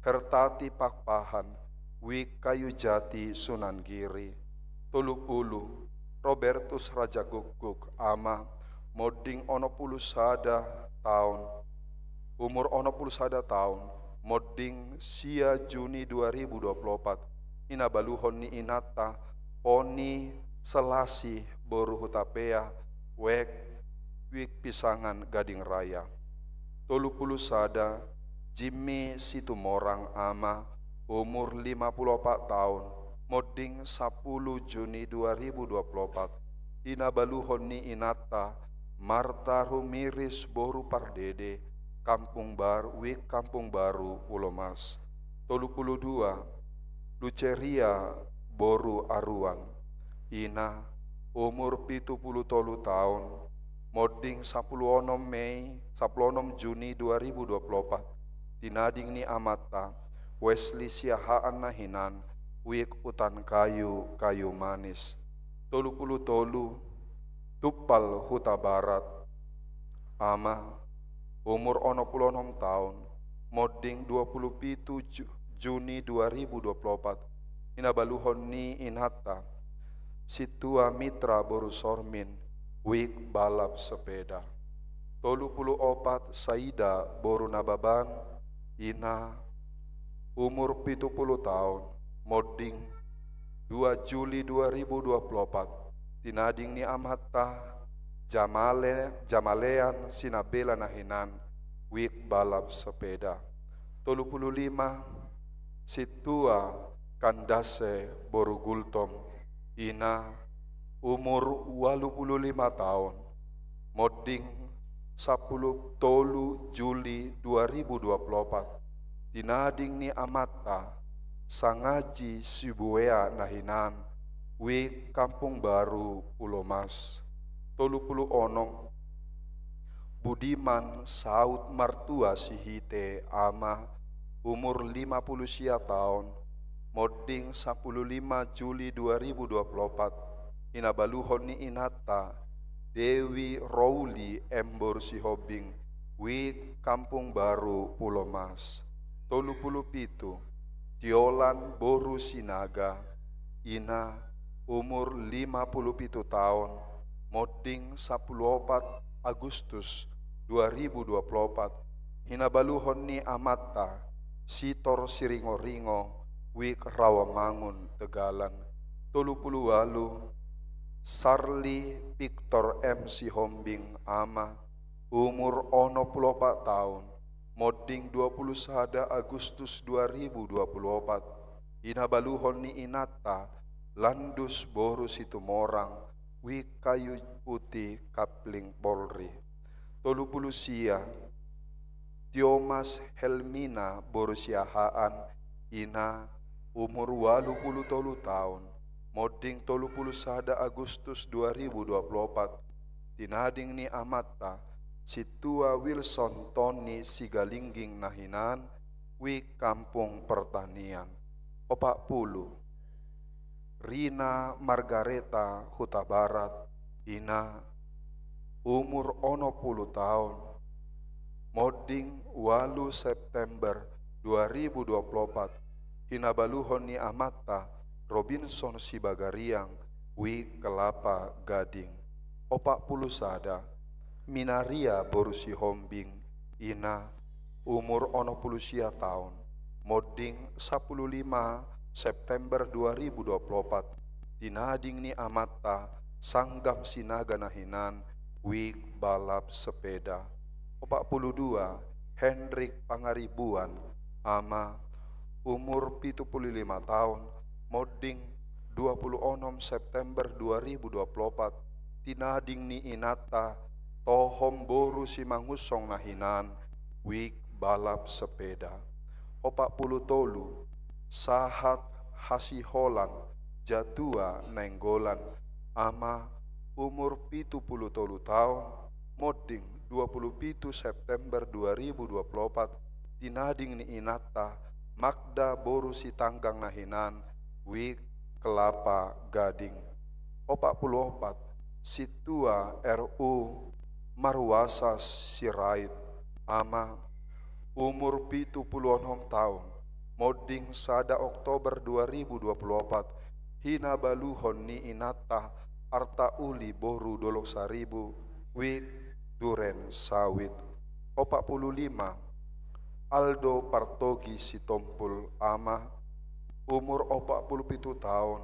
Hertati Pakpahan, Wik Kayujati Sunan Giri. Tolu pulu, Robertus Raja Gukguk ama, monding onom pulu sada taon, umur onom pulu sada taon, monding sia Juni dua ribu dua pulu opat, hinabaluhon ni inanta, Poni Selasih boru Hutapea, Wek, Wik Pisangan Gading Raya. Tolu pulu sada, Jimmy Situmorang ama, umur lima pulu opat taon, monding sapulu Juni dua ribu dua pulu opat, hinabaluhon ni inanta, Marta Rumiris boru Pardede, Kampung Baru, Wik Kampung Baru, Pulomas. Tolu pulu dua, Luceria boru Aruan, ina, umur pitu pulu tolu taon, monding sapulu onom Mei, sapulu onom Juni dua ribu dua pulu opat, tinading ni amanta, Wesley Siahaan na hinan, Wik Utan Kayu, Kayu Manis. Tolu pulu tolu, Tumpal Hutabarat ama, umur onom pulu onom taon, monding dua pulu pitu Ju-, Juni dua ribu dua pulu opat, hinabaluhon ni inanta, Sintua Mitra boru Sormin, Wik balap sepeda. Tolu pulu opat, Saida boru Nababan, ina, umur pitu pulu taon, monding dua Juli dua ribu dua pulu opat, tinading ni amanta, Jamale-, Jamalean Sinabela na hinan, Wik balap sepeda. Tolu pulu lima, Sintua Kandase boru Gultom, ina, umur ualu pulu lima taon, monding sapulu tolu Juli dua ribu dua pulu opat, tinading ni amanta, Sangaji Sibuea na hinan, Wik Kampung Baru, Pulomas. Tolu pulu onom, Budiman Saut Martua Sihite ama, umur lima pulu sia taon, monding sapulu lima Juli dua ribu dua pulu opat, hinabaluhon ni inanta, Dewi Rouli M boru Sihombing, Wik Kampung Baru, Pulomas. Tolu pulu pitu, Tiolan boru Sinaga, ina, umur lima pulu pitu taon, monding sapulu opat Agustus dua ribu dua pulu opat, hinabaluhon ni amanta, Sitor Siringoringo, Wik Rawamangun, Tegalan. Tolu pulu ualu, Sarli Victor M Sihombing ama, umur onom pulu opat taon, monding dua pulu sada Agustus dua ribu dua pulu opat, hinabaluhon ni inanta, Landus boru Situmorang, Wik Kayu Putih, Kapling, Polri. Tolu pulu sia, Tiomas Helmina boru Siahaan, ina, umur ualu pulu tolu taon, monding tolu pulu sada Agustus dua ribu dua pulu opat, tinading ni amanta, Sintua Wilson Toni Sigalingging na hinan, Wik Kampung Pertanian. Opat pulu. Rina Margareta Hutabarat, ina, umur onom pulu taon, monding ualu September dua ribu dua pulu opat, hinabaluhon ni amanta Robinson Sibagariang, Wik Kelapa Gading. Opat pulu sada. Minaria boru Sihombing, ina, umur onom pulu sia taon, monding sapulu lima September dua ribu dua pulu opat, tinading ni amanta Sanggam Sinaga na hinan, Wik Balap Sepeda. Opat pulu dua. Hendrik Pangaribuan, ama, umur pitu pulu lima taon, monding dua pulu onom September dua ribu dua pulu opat, tinading ni inanta Tohom boru Simangunsong na hinan, Wik Balap Sepeda. Opat pulu tolu. Sahat Hasiholan Jatua Nainggolan, ama, umur pitu pulu tolu taon, monding dua pulu pitu September dua ribu dua pulu opat, tinading ni inanta Magda boru Sitanggang na hinan, Wik Kelapa Gading. Opat pulu opat. Sintua R U Maruasa Sirait, ama, umur pitu pulu onom taon, monding sada Oktober dua ribu dua pulu opat, hinabaluhon ni inanta Artauli boru Dolok Saribu, Wik Duren Sawit. Opat pulu lima. Aldo Partogi Sitompul, ama, umur opat pulu pitu taon,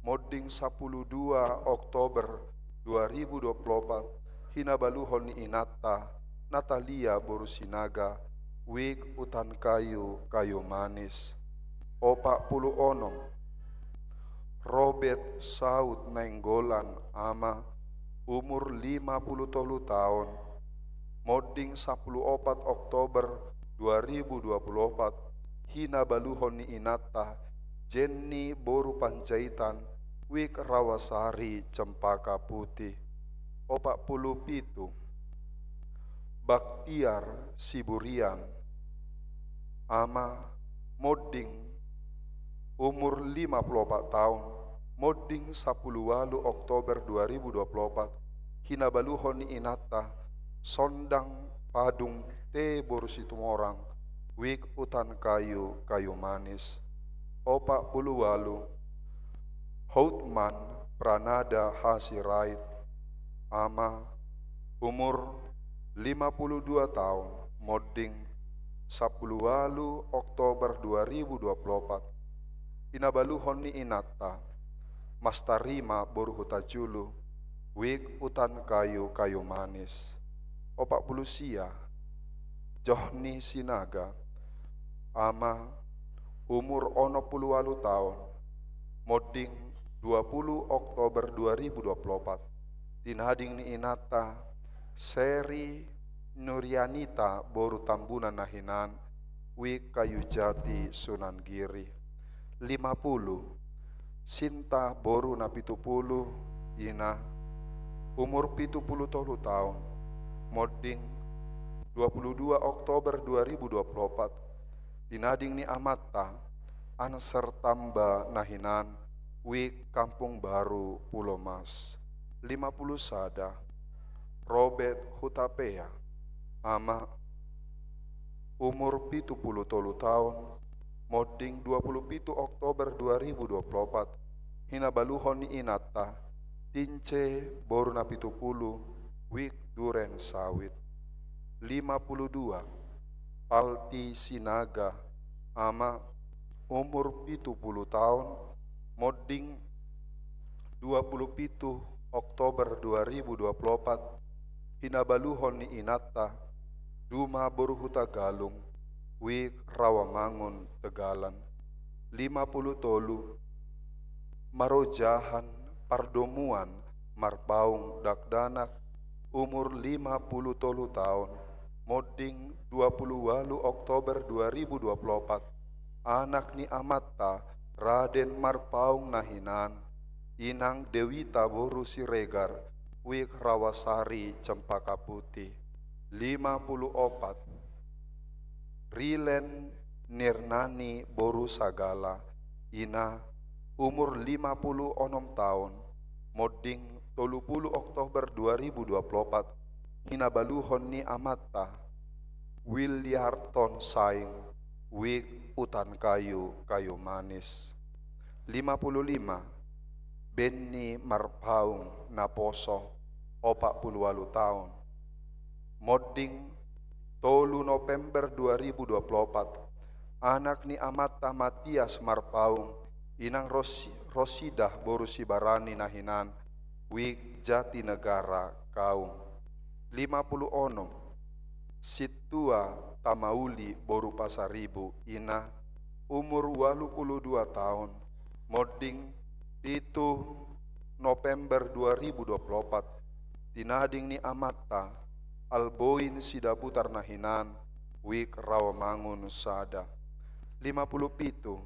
monding sapulu dua Oktober dua ribu dua pulu opat, hinabaluhon ni inanta Natalia boru Sinaga, Wik Utan Kayu, Kayu Manis. Opat pulu onom. Robert Saut Nainggolan, ama, umur lima pulu tolu taon, monding sapulu opat Oktober dua ribu dua pulu opat, hinabaluhon ni inanta Jenny boru Panjaitan, Wik Rawasari, Cempaka Putih. Opat pulu pitu. Baktiar Siburian, ama, monding, umur lima pulu opat taon, monding sapulu ualu Oktober dua ribu dua pulu opat, hinabaluhon ni inanta Sondang Padung T boru Situmorang, Wik Utan Kayu, Kayu Manis. Opat pulu ualu. Hotman Pranada Hasirait, ama, umur lima pulu dua taon, monding sapulu ualu Oktober dua ribu dua pulu opat, hinabaluhon ni inanta Mastarima boru Hutajulu, Wik Utan Kayu, Kayu Manis. Opat pulu sia. Johni Sinaga, ama, umur onom pulu ualu taon, monding dua pulu Oktober dua ribu dua pulu opat, tinading ni inanta Seri Nurianita boru Tambunan na hinan, Wik Kayu Jati, Sunan Giri. Lima pulu. Sinta boru Napitupulu, ina, umur pitu pulu tolu taon, monding dua pulu dua Oktober dua ribu dua pulu opat, tinading ni amanta Anser Tamba na hinan, Wik Kampung Baru, Pulomas. Lima pulu sada. Robert Hutapea, ama, umur pitu pulu tolu taon, monding dua pulu pitu Oktober dua ribu dua pulu opat, hinabaluhon ni inanta Tince boru Napitupulu, Wik Duren Sawit. Lima pulu dua. Palti Sinaga, ama, umur pitu pulu taon, monding dua pulu pitu Oktober dua ribu dua pulu opat, hinabaluhon ni inanta Duma boru Hutagalung, Wik Rawamangun, Tegalan. Lima pulu tolu. Marojahan Pardomuan Marpaung Dakdanak, umur lima pulu tolu taon, Monding dua puluh ualu Oktober dua ribu dua puluh opat, anak ni amanta Raden Marpaung na hinan, inang Dewita boru Siregar, Wik Rawasari Cempaka Putih. Lima puluh opat, Rilen Nirnani boru Sagala, ina, umur lima puluh onom taon, monding tolu puluh Oktober dua ribu dua puluh opat, hinabaluhon ni amanta, Williarton Saing, Wik Utan Kayu, Kayu Manis. Lima puluh lima, Benny Marpaung Naposo, opat puluh ualu taon, monding tolu November dua ribu dua puluh opat, anak ni amanta Matias Marpaung, inang Rosi-, Rosidah boru Sibarani na hinan, Wik Jatinegara, Kaung. Lima puluh onom, Sintua Tamauli boru Pasaribu, ina, umur ualu puluh dua taon, monding pitu November dua ribu dua puluh opat, tinading ni amanta, Alboin Sidabutar na hinan, Wik Rawamangun sada. Lima puluh pitu,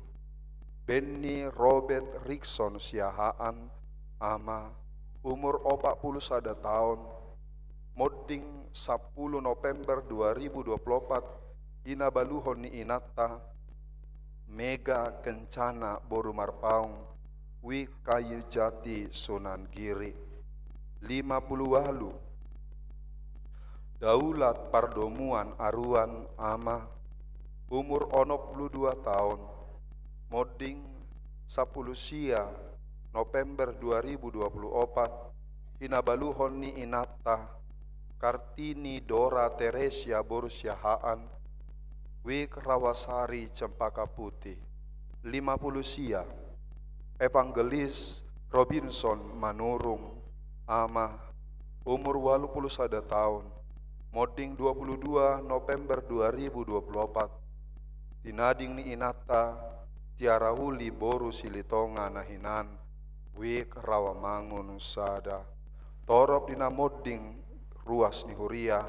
Benny Robert Rikson Siahaan, ama, umur opat puluh sada taon, monding sampulu November dua ribu dua puluh opat, hinabaluhon ni inanta, Mega Kencana boru Marpaung, Wik Kayu Jati, Sunan Giri. Lima puluh ualu, Daulat Pardomuan Aruan, ama, umur onom puluh dua taon, monding sampulu sia November dua ribu dua puluh opat, hinabaluhon ni inanta, Kartini Dora Teresia boru Siahaan, Wik Rawasari Cempaka Putih. Lima puluh sia, Evangelis Robinson Manurung, ama, umur ualu puluh sada taon, monding dua puluh dua November dua ribu dua puluh opat, tinading ni inanta, Tiara Uli boru Silitonga na hinan, Wik Rawamangun sada. Torop di na monding ruas ni huria,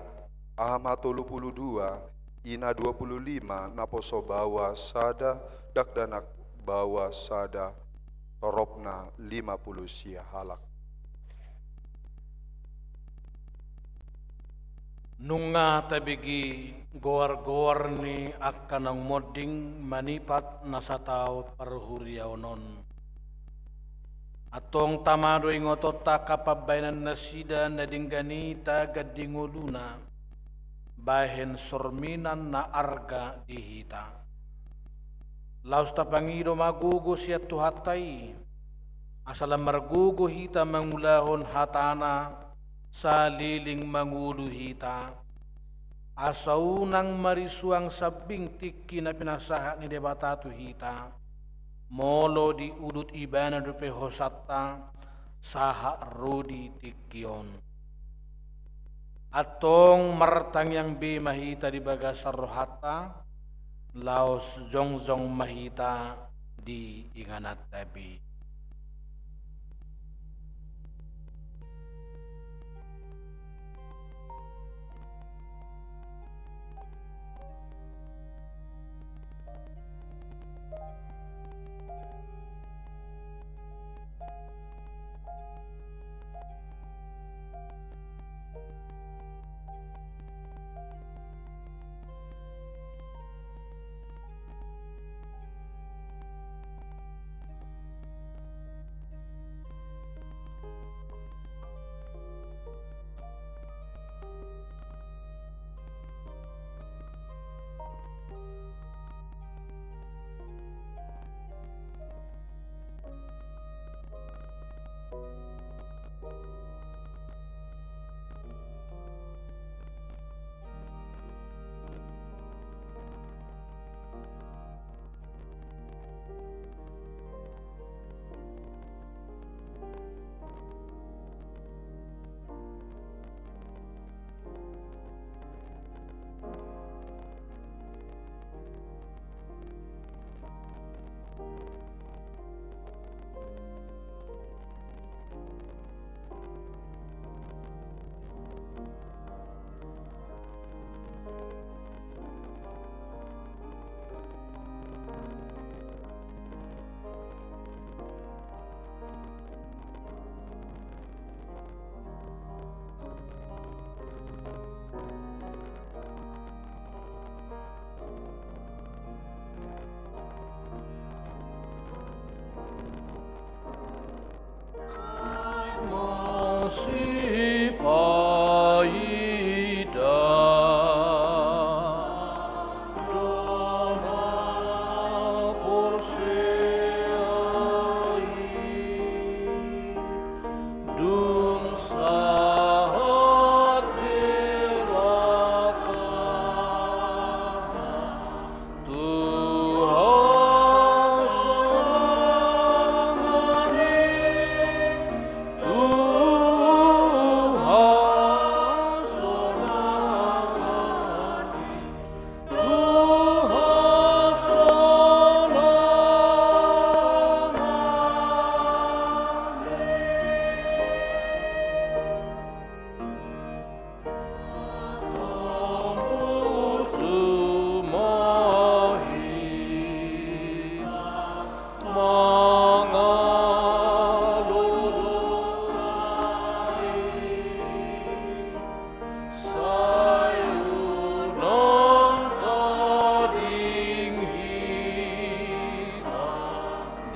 ama tolu puluh dua, ina dua puluh lima, naposo baoa sada, dakdanak baoa sada, toropna lima puluh sia halak. Nunga tabege goar-goar ni angka naung monding manipat na sataon parhuriaon on. Antong tama do ingotonta angka pambahenan nasida na denggan i tagan di ngoluna, bahen sorminan na arga di hita. Laos tapangido ma gogo sian Tuhanta i, asa lam margogo hita mangulahon hatana, saleleng mangolu hita. Asa unang marisuang sambing tingki na pinasahat ni Debata tu hita, molo diudut Ibana dope hosanta, sahat ro di tingki on. Antong martangiang be ma hita di bagasan rohanta, laos jongjong ma hita di ingananta be. Sipaida do na porsea i, dung sahat Debata tu hasonangan i, tu hasonangan i, tu hasonangan i.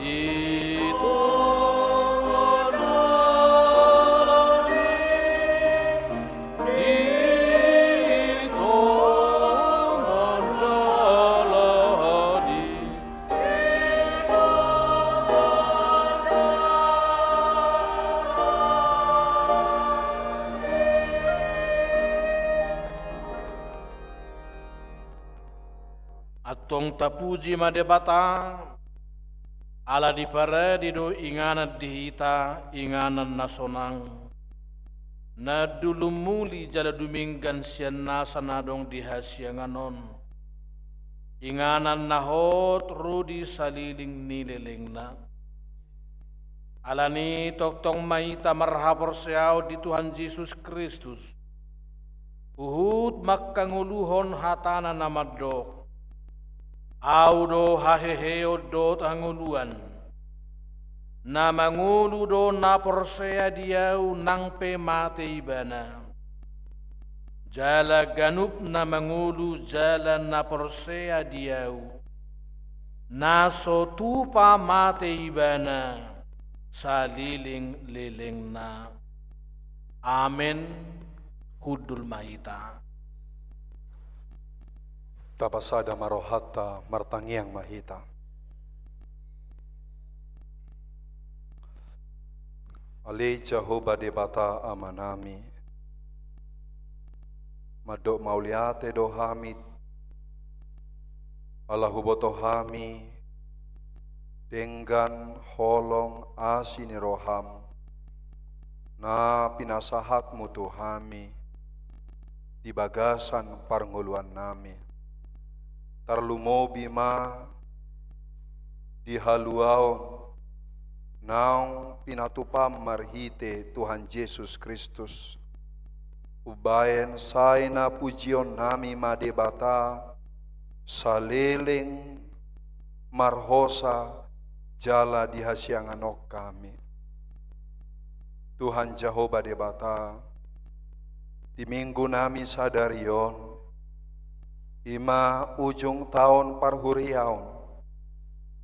Di tonga dalan i, di tonga dalan i. Antong tapuji ma Debata, ala diparade do inganan di hita, inganan na sonang, na dulu muli jala dumenggan sian nasa na adong di hasiangan on, inganan na hot ro di saleleng ni lelengna. Alani tongtong ma hita marhaporseaon di Tuhan Jesus Kristus, huhut mangkangoluhon hatana na mandok: Ahu do haheheon dohot hangoluan. Na mangolu do na porsea di Ahu nang pe mate ibana. Jala ganup na mangolu jala na porsea di Ahu, na so tupa mate ibana, salelenglelengna. Amen. Hundul ma hita. Tapasada ma rohanta, martangiang ma hita. Ale Jahowa Debata Amanami, mandok mauliate do hami, ala huboto hami denggan holong asi ni roham, na pinasahatmu tu hami di bagasan parngoluannami. Tarlumobi ma di haluaon naung pinatupam marhite Tuhan Jesus Kristus. Umbahen sai na pujionnami ma Debata, saleleng, marhosa, jala di hasiangan on hami. Tuhan Jahowa Debata, di minggunami sadari on, i ma ujung taon parhuriaon,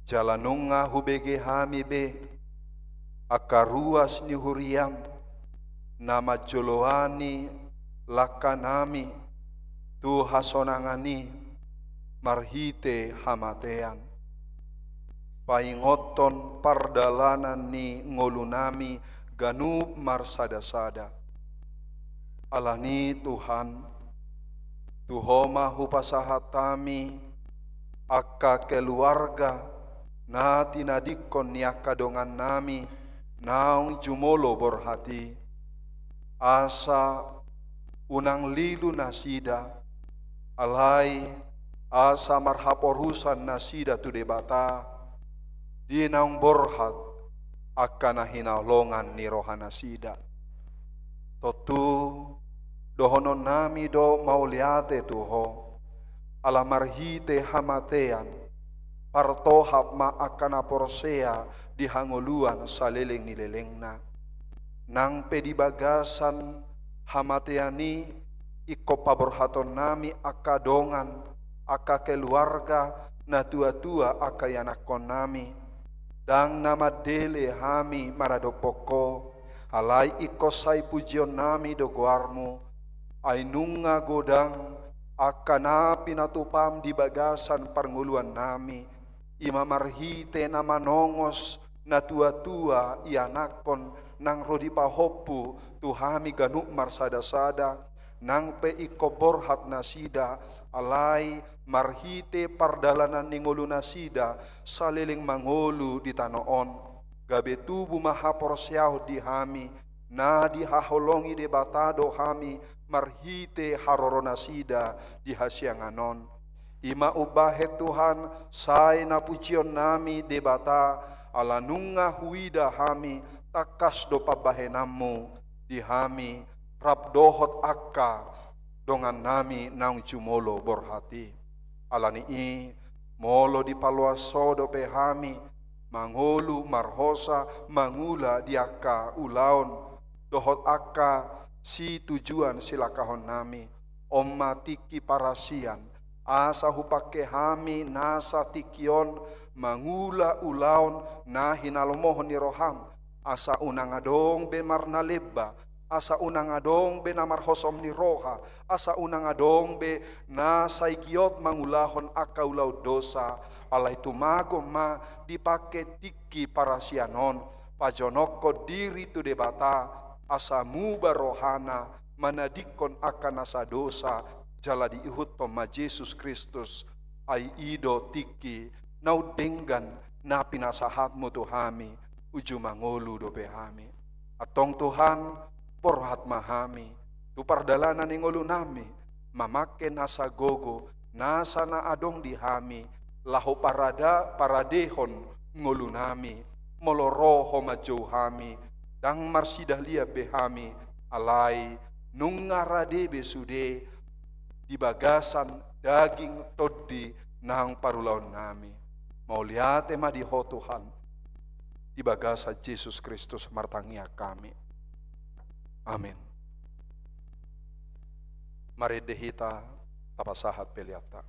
jala nunga hubege hami be angka ruas ni huriam, na manjoloani langkanami tu hasonangan i marhite hamatean. Paingothon pardalanan ni ngolunami ganup marsadasada. Alani Tuhan, tu Ho ma hupasahat hami angka keluarga na tinadingkon ni angka dongannami naung jumolo borhat i. Asa unang lilu nasida, alai asa marhaporusan nasida tu Debata, di naung borhat angka na hinaholongan ni rohanasida. Tontu dohononnami do mauliate tu Ho, ala marhite hamatean, partohap ma angka na porsea di hangoluan saleleng ni lelengna. Nang pe di bagasan hamatean i, ingkon paborhatonnami angka dongan, angka keluarga, natuatua, angka ianakkonnami. Ndang na mandele hami maradophon Ho, Alai ingkon sai pujionnami do goarmu, ai nunga godang angka na pinatupam di bagasan parngoluannami, i ma marhite na manongos natuatua ianakhon nang ro di pahompu tu hami ganup marsadasada, nang pe ingkon borhat nasida, alai marhite pardalanan ni ngolunasida saleleng mangolu di tano on, gabe tubu ma haporseaon di hami, na dihaholongi Debata do hami marhite haroronasida di hasiangan on. I ma umbahen Tuhan, sai na pujionnami Debata, ala nunga huida hami tangkas do pambahenanmu di hami rap dohot angka dongannami naung jumolo borhat i. Ala ni i, molo dipaloas Ho dope hami mangolu marhosa mangula di angka ulaon dohot angka situjuan silangkahonnami, on ma tingki parasian, asa hupangke hami nasa tingki on mangula ulaon na hinalomohon ni roham, asa unang adong be marnalemba, asa unang adong be na marhosom ni roha, asa unang adong be na sai giot mangulahon angka ulaon dosa, alai tumagon ma dipangke tingki parasian on, pajonokhon diri tu Debata, asa muba rohana manadingkon angka nasa dosa, jala diihuthon ma Jesus Kristus, ai i do tingki naung denggan na pinasahatmu tu hami, uju mangolu dope hami. Antong Tuhan, borhat ma hami tu pardalanan ni ngolunami, mamangke nasa gogo, nasa na adong di hami, laho parada-, paradehon ngolunami, molo ro Ho manjou hami, ndang marsidalian be hami, alai nunga rade be sude di bagasan daging tondi nang parulaonnami. Mauliate ma di Ho Tuhan, di bagasan Jesus Kristus martangiang hami. Amin. Marende hita, tapasahat peleanta.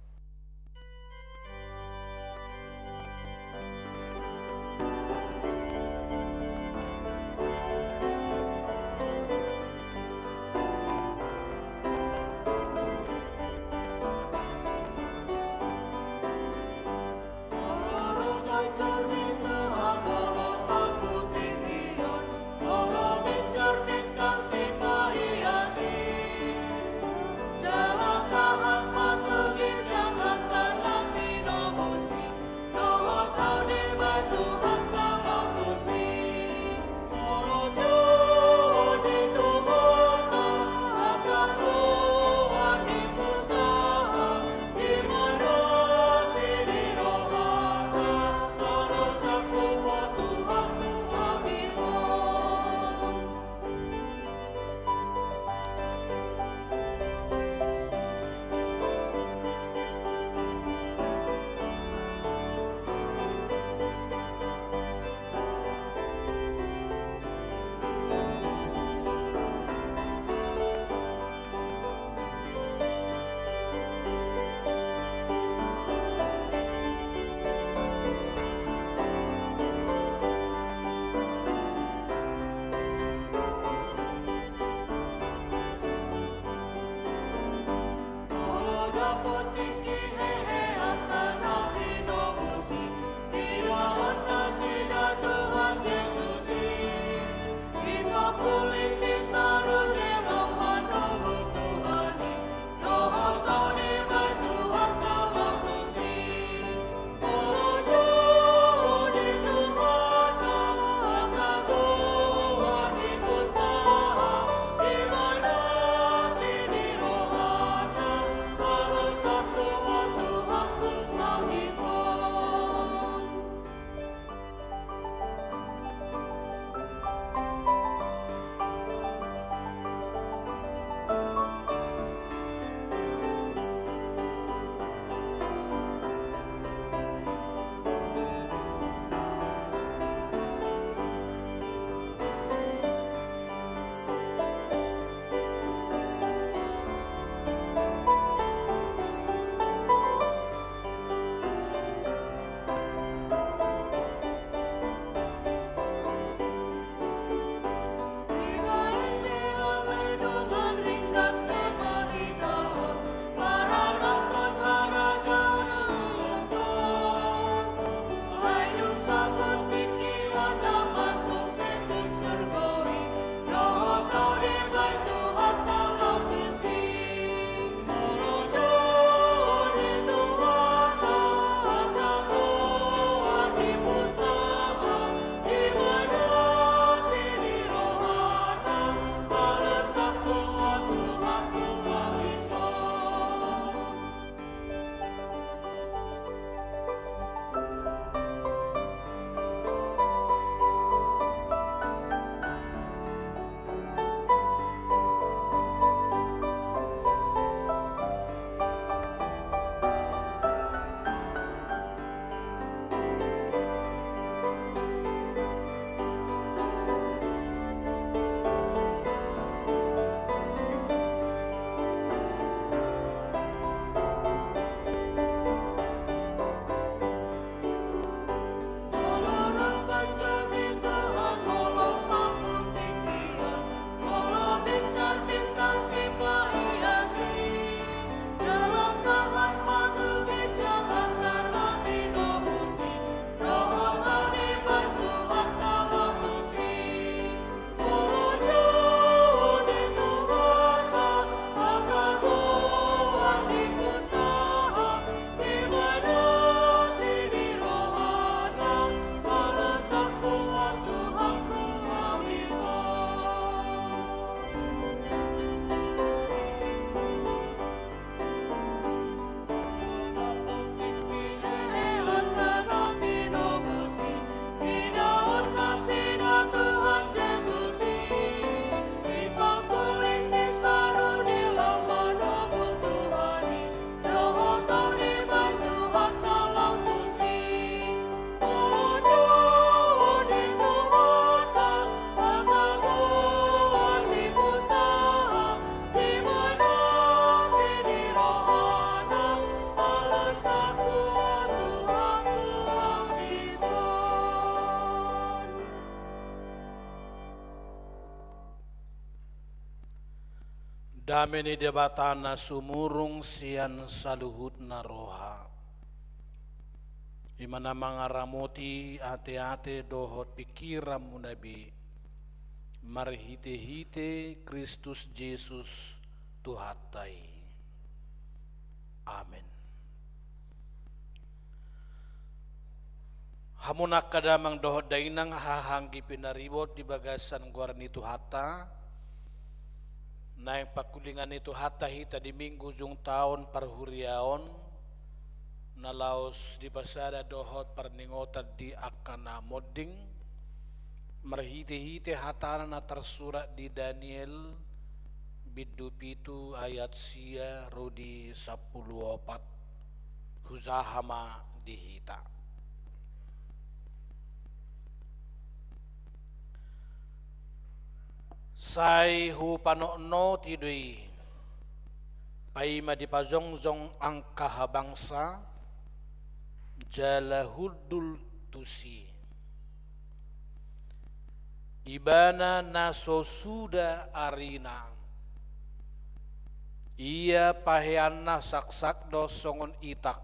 Dame ni Debata na sumurung sian saluhutna roha, i ma na mangaramoti ateate dohot pingkiranmuna be, marhitehite Kristus Jesus Tuhanta i. Amen. Hamu angka damang dohot dainang, haha anggi pinaribot di bagasan goar ni Tuhanta, naeng pangkulingan ni Tuhanta hita di Minggu ujung taon parhuriaon, na laos dipasada dohot parningotan di angka na monding, marhitehite hatana na tarsurat di Daniel, bindu pitu ayat sia ro di sampulu opat. Hujaha ma di hita. Sai hupanotnoti do i, paima dipajongjong angka habangsa, jala hundul tusi. Ibana na so suda arina. Ia paheanna saksak do songon itak,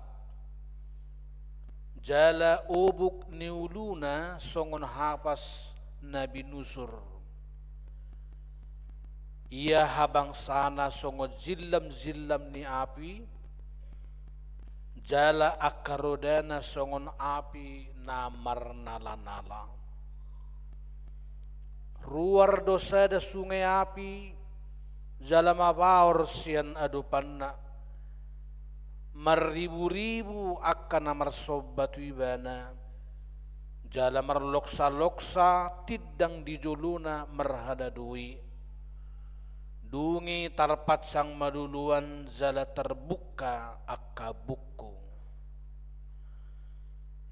jala obuk ni uluna songon hapas na binusur. Ia habangsana songon jillamjillam ni api, jala angka rodana songon api na marnalanala. Ruar do sada sungai api, jala mapaor sian adopanna. Marriburibu angka na marsomba tu ibana, jala marloksaloksa tindang di jolona marhadadoi. Dung i tarpansang ma loloan jala tarbungka angka bungkung.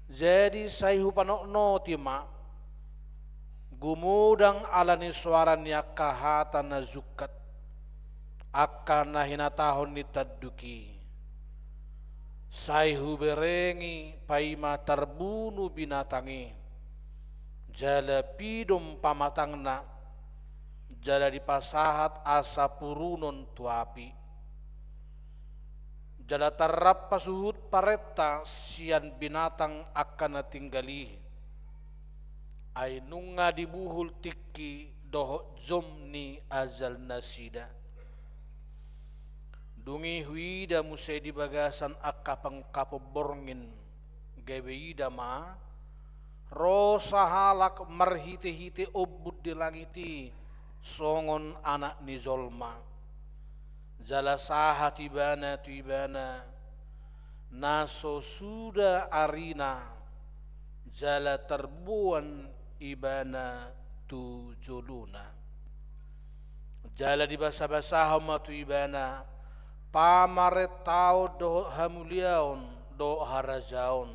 Jadi sai hupanotnoti ma, gumodang ala ni soara ni angka hata na jungkat, angka na hinatahon ni tanduk i. Sai huberengi paima tarbunu binatang i, jala pidom pamatangna, jala dipasahat asa purunon tu api. Jala tarrampas huhut parenta sian binatang angka na tinggal i, ai nunga dibuhul tingki dohot jom ni ajalnasida. Dung i huida muse di bagasan angka pangkapon borngin, gabe ida ma, ro sahalak marhitehite ombun di langit i songon Anak ni jolma. Jala sahat ibana tu ibana, na so suda arina, jala tarboan ibana tu jolona. Jala dibasabasahon ma tu ibana pamarentaon dohot hamuliaon dohot harajaon.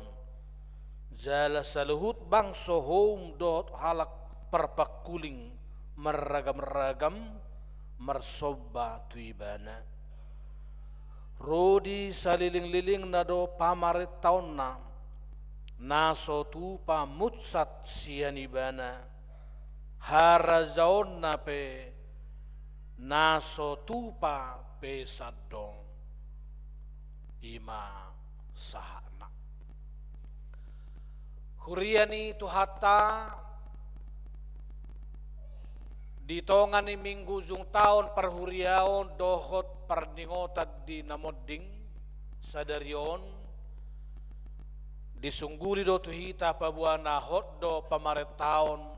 Jala saluhut bangso, houm dohot halak parpangkuling marragamragam marsomba tu ibana. Ro di salelenglelengna do pamarentaonna, na so tupa munsat sian ibana, harajaonna pe na so tupa pesan do. I ma sahatna. Huria ni Tuhanta, di tonga ni Minggu ujung taon parhuriaon dohot parningotan di na monding sadari on, disungguli do tu hita paboa na hot do pamarentaon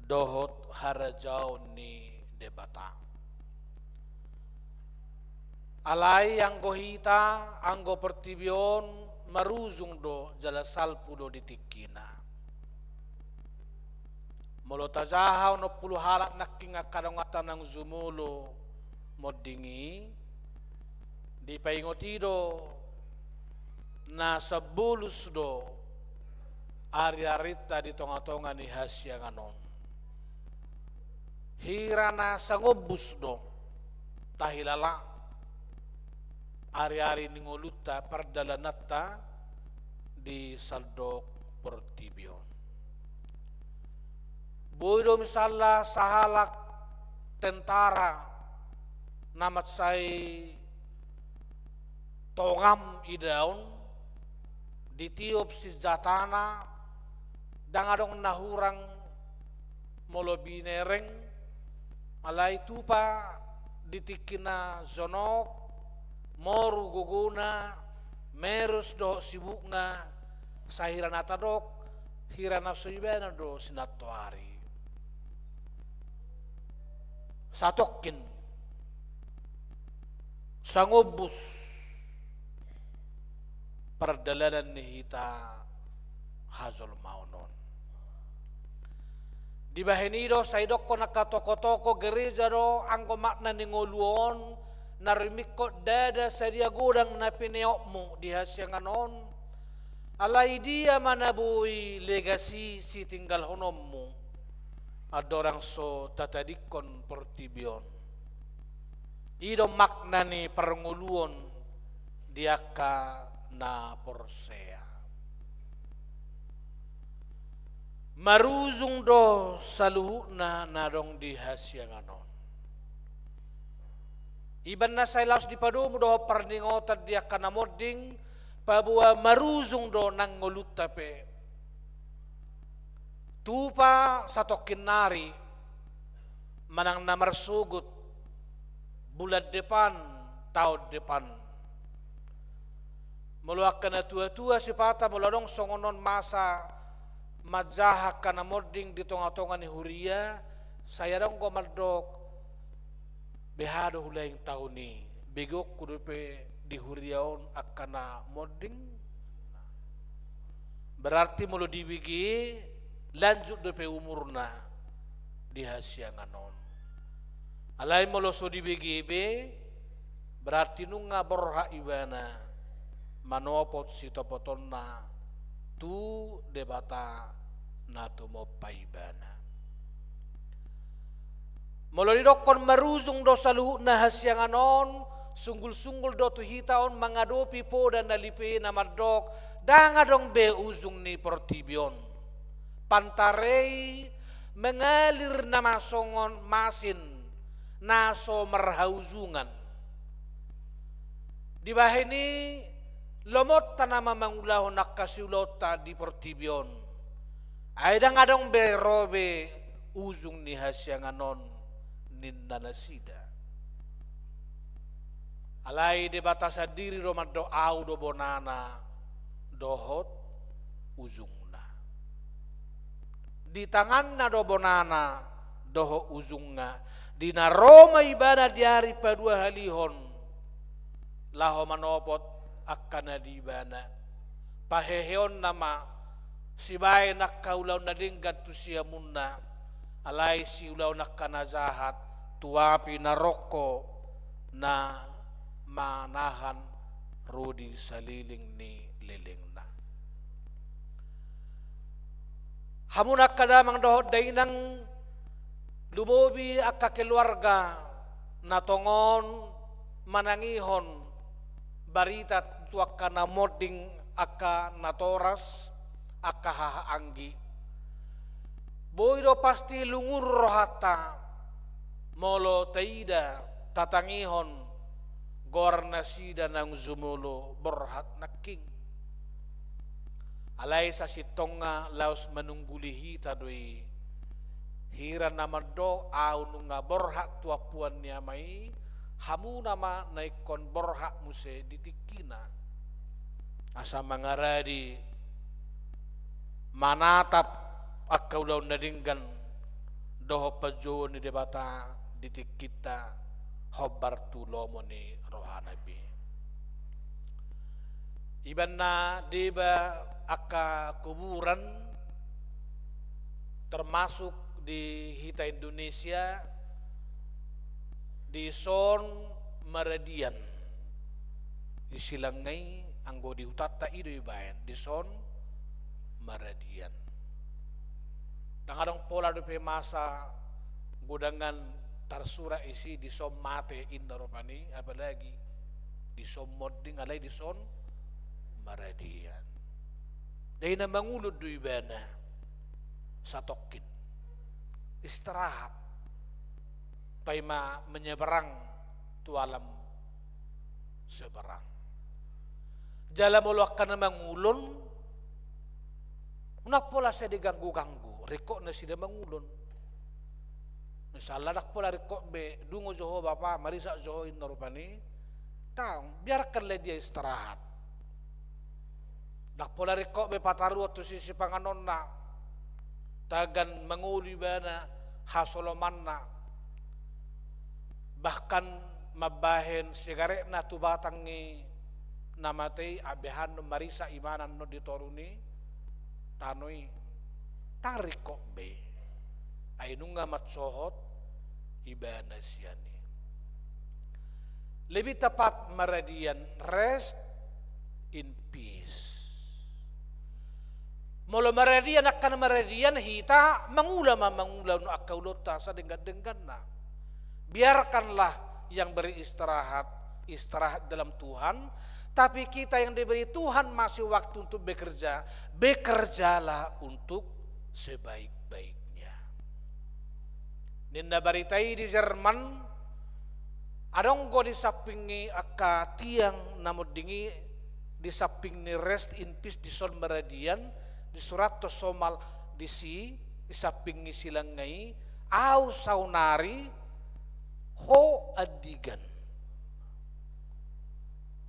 dohot harajaon ni Debata. Alai anggo hita, anggo portibi on marujung do jala salpu do di tingkina. Molo tajaha onom pulu halak nangkin angka donganta naung jumolo monding i, dipaingot i do na sambolus do ariarinta di tongatonga ni hasiangan on. Hira na sangombus do tahilala ariari ni ngolunta, pardalananta di sandok portibi on. Boi do misalna sahalak tentara na mansai tongam idaon, ditiop sinjatana, ndang adong na hurang molo binereng, alai tupa di tingkina jonok, moru gogona, merus dohot sibukna, sai hira na tadok, hira na so ibana do sinantoari. Satongkin, sangombus pardalanan ni hita hajolmaon on. Dibahen i do sai dokkon angka tokoh-tokoh gereja do anggo makna ni ngolu on, na rimingkot ndada sadia godang na pineopmu di hasiangan on, alai dia ma na boi legasi sitinggalhononmu andorang so tatadingkon portibi on. I do makna ni parngoluon di angka na porsea. Marujung do saluhutna na adong di hasiangan on. Iban na sai laos dipadomu dohot parningotan di angka na monding, paboa marujung do nang ngolunta pe. Tupa satongkin nari, manang na marsogot, bulan depan, taon depan. Molo angka na tua-tua sipata, molo adong songon on masa manjaha angka na monding di tonga-tonga ni huria, sai adong do mandok, beha do hulaing taon i, begeonku dope di huria on angka na monding. Berarti molo dibege, lanjut dope umurna di hasiangan on. Alai molo so dibege be, berarti nunga borhat ibana manopot sitopotonna tu Debata na tumompa ibana. Molo didokkon marujung do saluhutna hasiangan on, sunggul-sunggul do tu hita on mangadopi poda na lipe na mandok, ndang adong be ujung ni portibi on. Pantarei mengalir nama songon masin na so marhaujungan. Dibahen i, lomonta nama mangulahon angka siulaonta di portibi on. Ai ndang adong be ro be ujung ni hasiangan on, ninna nasida. Alai Debata sandiri do mandok, au do bonana dohot ujungna. Di tanganna do bonana dohot ujungna. Di na ro ma ibana di ari paduahalihon, laho manopot angka na di ibana. Paheheonna ma sibaen angka ulaon na denggan tu siamunna, alai siulaon angka na jahat tu api naroko na manahan ro di saliling ni lelengna. Hamu angka damang dohot dainang, lumobi angka keluarga na tongon manangihon barita tu angka na monding, angka natoras, angka hahaanggi. Boi do pasti lungun rohanta molo taida, tatangihon goar nasida naung jumolo borhat nangkin. Alai sasintongna laos manungguli hita do i. Hira na mandok, au nunga borhat tu ampuan ni Ama i, hamuna ma na ingkon borhat muse di tingkina. Asa mangaradi manatap angka ulaon na denggan dohot panjouon ni Debata di tingkinta, hombar tu lomo ni rohana be. Iba na deba angka kuburan, termasuk di hita Indonesia, dison maradian. Di silangna i, anggo di hutanta i do ibaen, dison maradian. Ndang adong pola dope masa godangan tarsurat isi dison mate, inna rupani, apalagi dison monding, alai dison maradian. Daina mangulon do ibana satongkin. Istirahat. Paima menyeberang tu alam seberang. Jala molo angka na mangulon, unang pola sai diganggu-ganggu, ringkot nasida mangulon. Misalna ndang pola ringkot be, dungo jo ho bapa, marisa jo ho inna rupani. Tang, biarkanlah dia istirahat. Ndang pola ringkot be pataruhon tu sisi panganonna, tagan mangolu ibana hasolomanna, bahkan mambahen sigaretna tu batang ni na mate i, ambehan do marisa ibana annon di toru ni tano i. Ndang ringkot be, ai nunga mansohot ibana sian i. Lebih tepat maradian, rest in peace. Molo maradian angka na maradian, hita mangula ma, mangula angka ulaonta sadenggan-dengganna. Biarkanlah yang beristirahat, istirahat dalam Tuhan. Tapi kita yang diberi Tuhan masih waktu untuk bekerja, bekerjalah untuk sebaik-baiknya. Ninna barita i di Jerman, adong do di samping ni angka tiang na monding i, di samping ni rest in peace, dison maradian, disurathon somal disi, di samping ni silangna i, au saonari, ho andigan.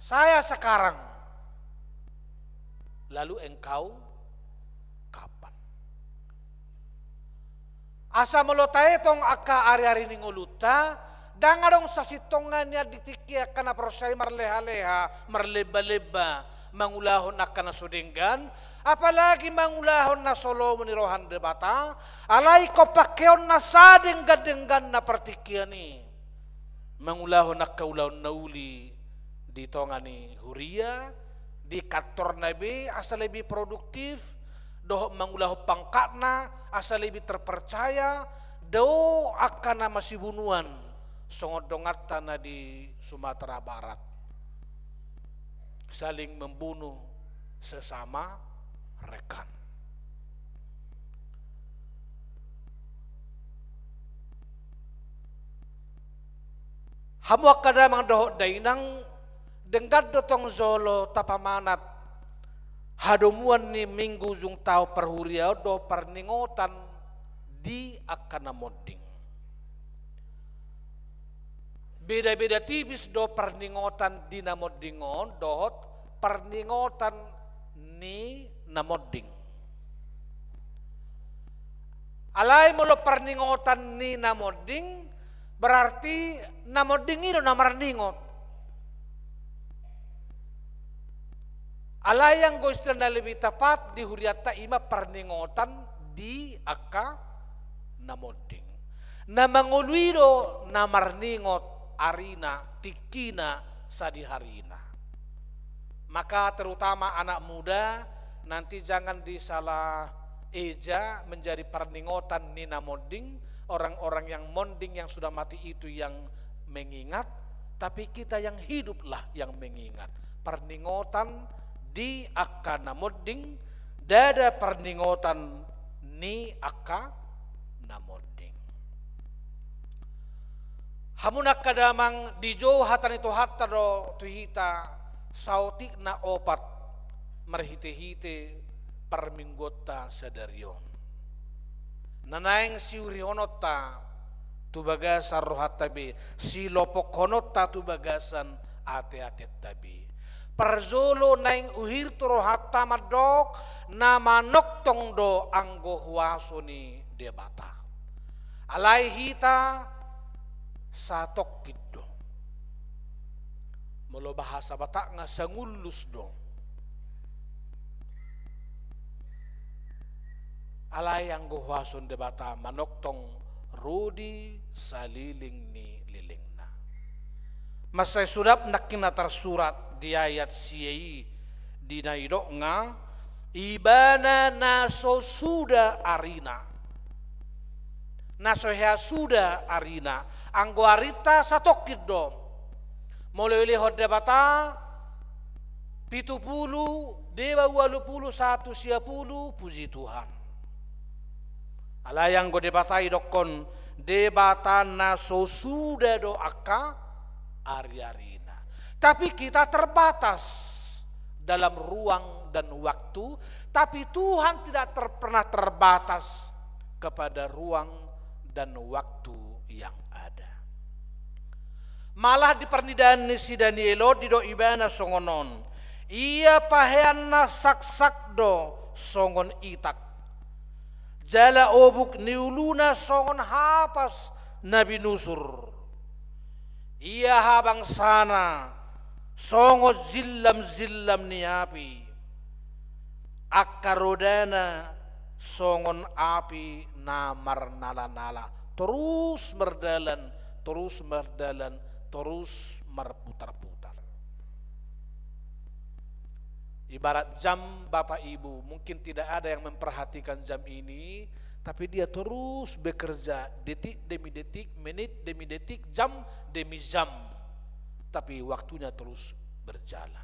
Saya sekarang, lalu engkau kapan? Asa molo taetong angka ari-ari ni ngolunta, ndang adong sasintongna nian di tingki angka na porsea i marleha-leha, marlemba-lemba, mangulahon angka na so denggan, apalagi mangulahon na so lomo ni roha ni Debata, alai ingkon pangkeonna sadenggan-dengganna partingkian i. Mangulahon angka ulaon na uli di tonga ni huria, di kantorna be asa lebih produktif, dohot mangulahon pangkatna asa lebih terpercaya, dao angka na masibunuan, songon donganta na di Sumatera Barat. Saling membunuh sesama rekan. Hamu angka damang dohot dainang, denggan do tong jolo tapamanat hadomuan ni minggu ujung taon parhuriaon dohot parningotan di angka na monding. Beda-beda tipis do parningotan di na monding on dohot parningotan ni na monding. Alai molo parningotan ni na monding, berarti na monding i do na marningot. Alai anggo istilah na lebih tepat di hurianta i ma parningotan di angka na monding. Na mangolu i do na marningot arina, tingkina, sadiharina. Maka terutama anak muda, nanti jangan disalah eja menjadi parningotan ni na monding, orang-orang yang monding yang sudah mati itu yang mengingat, tapi kita yang hiduplah yang mengingat. Parningotan di angka na monding, ndada parningotan ni angka na monding. Hamu angka damang, dijou hata ni Tuhanta do tu hita saotik na opat marhite-hite parmingguonta sadari on. Na naeng siurihononta tu bagasan rohanta be, silopokhononta tu bagasan ate-atenta be. Parjolo naeng uhir tu rohanta mandok, na manongtong do anggo huaso ni Debata. Alai hita satongkin do. Molo bahasa Batakna, sangullus do. Alai anggo huaso ni Debata manongtong ro di saliling ni lelengna. Mansai sudap nangkin na tarsurat di ayat sia i, di na nidokna, Ibana na so suda arina. Na so hea suda arina. Anggo arinta satongkin do. Molo dilehon Debata pitu pulu, deba ualu pulu, sahat tu sia pulu, puji Tuhan. Alai anggo Debata didokkon, Debata na so suda do angka ari-arina. Tapi kita terbatas dalam ruang dan waktu, tapi Tuhan tidak ter-, pernah terbatas kepada ruang dan waktu yang ada. Malah di parnidaan ni si Daniel on didok ibana songon on: Ia paheanna saksak do songon itak, jala obuk ni uluna songon hapas na binusur. Ia habangsana songon jillam-jillam ni api, angka rodana songon api na marnala-nala. Torus mardalan, torus mardalan, torus marputar-putar. Ibarat jam, Bapak Ibu, mungkin tidak ada yang memperhatikan jam ini, tapi dia terus bekerja, detik demi detik, menit demi detik, jam demi jam. Tapi waktunya terus berjalan.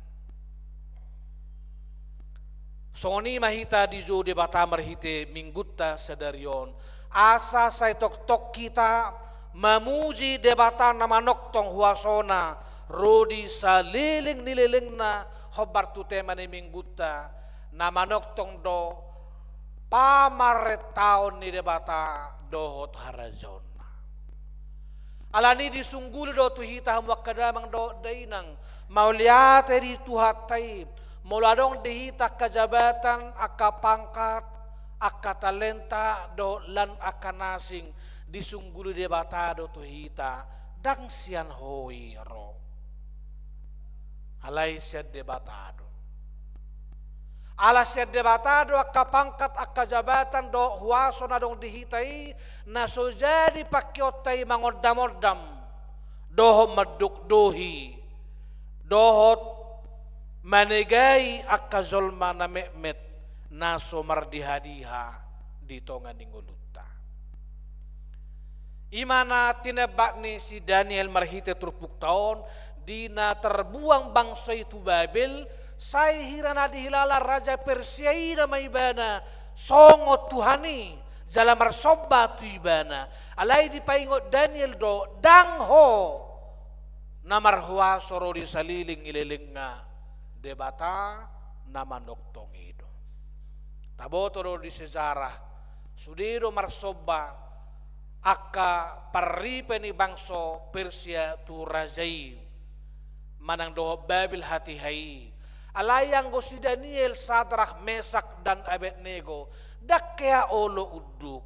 Songon i ma hita dijou Debata marhite Minggunta sadari on, asa sai tongtong hita mamuji Debata na manongtong huasona ro di saleleng ni lelengna. Hombar tu tema ni Minggunta, na manongtong do pamarentaon ni Debata dohot harajaonna. Alani i disungguli do tu hita hamu angka damang dohot dainang, mauliate di Tuhanta i, molo adong di hita angka jabatan, angka pangkat, angka talenta dohot lan angka na asing, disungguli Debata do tu hita, ndang sian ho i ro. Alai sian Debata do. Ala sian Debata do angka pangkat, angka jabatan dohot huaso na adong di hita i, na so jadi pangkeonta i mangondam-ondam dohot mandokdohi dohot manegai angka jolma na metmet na so mardiha-diha di tonga ni ngolunta. I ma na tinebat ni si Daniel marhite turpukta on, di na tarbuang bangso i tu Babel, sai hira na dihilala raja Persia i nama ibana songon Tuhan i, jala marsomba tu ibana. Alai dipaingot Daniel do, ndang ho na marhuaso ro di saleleng ni lelengna, Debata na manongtong i do. Taboto do di sejarah, sude do marsomba angka parripe ni bangso Persia tu raja i, manang dohot Babel hatiha i. Alai anggo si Daniel, Sadrak, Mesak, dan Abednego, ndang hea olo unduk.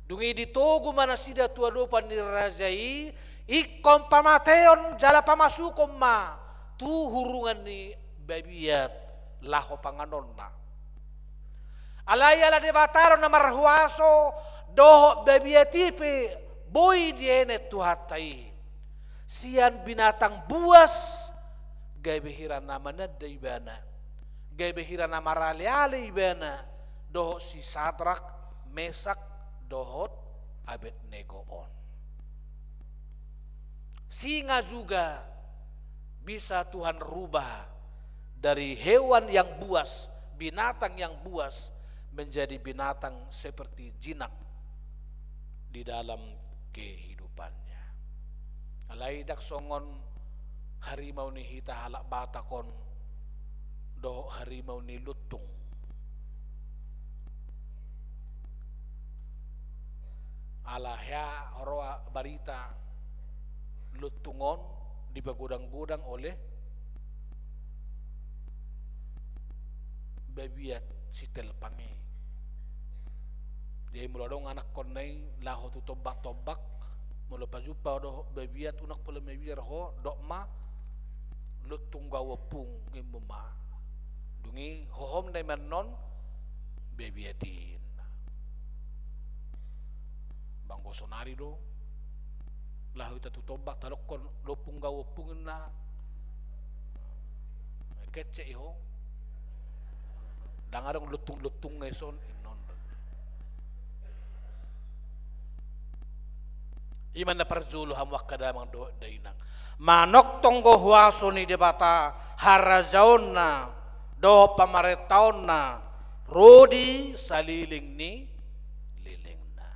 Dung i ditogu ma nasida tu adopan ni raja i, ingkon pamateon jala pamasukon ma tu hurungan ni babiat laho panganonna. Alai ala Debata do na marhuaso, dohot babiat i pe boi dienet Tuhanta i. Sian binatang buas, gabe hira na mananda ibana, gabe hira na marale-ale ibana, dohot si Sadrak, Mesak, dohot Abednego on. Singa juga bisa Tuhan rubah dari hewan yang buas, binatang yang buas, menjadi binatang seperti jinak di dalam kehidupannya. Alai ndang songon harimau ni hita halak Batak on dohot harimau ni lontung. Ala hea huroha barita, lontung on dipagodang-godang oleh babiat si telpang i. Jadi molo adong anakkonna i laho tu tombak-tombak, molo pajumpa dohot babiat, unang pola mabiar ho, dok ma, lontung gau ompung, imbo ma. Dung i hohom na i ma annon babiat i, ninna. Ba anggo sonari do laho hita tu tombak, tadokkon lontung gau ompung, ninna, kecek i ho. Ndang adong lontung-lontung na i son, innon do. I ma na parjolo, hamu angka damang dohot dainang. Manongtong do huaso ni Debata, harajaonna dohot pamarentaonna ro di saleleng ni lelengna.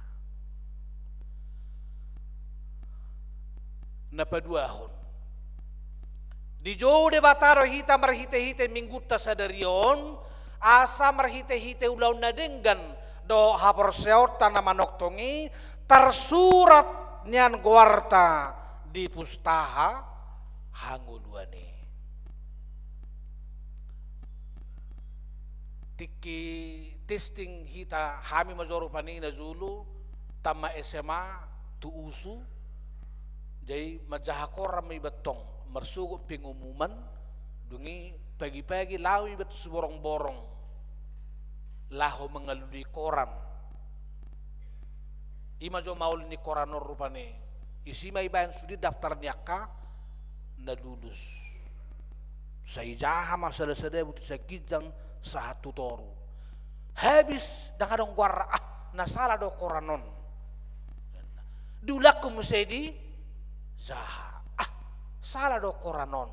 Na paduahon, Dijou Debata do hita marhite-hite minggunta sadari on, asa marhite-hite ulaon na denggan dohot haporseaonta na manongtong i, tarsurat nian goarta di pustaha hangoluan i. Tingki testing hita, hami ma jo rupani na jolo tamat S M A tu Usu, jadi manjaha koran ma iba tong, marsogot pengumuman, dung i pagi-pagi laho iba tu siborong-borong laho mangalului koran. I ma jo maol ni koran on rupani. Isi ma ibaen sude daftar ni angka na lulus. Sai jaha ma sada-sada buti sian ginjang sahat tu toru. Habis ndang adong goarna, ah, na sala do koran on. Diulahon muse dijaha, ah, sala do koran on.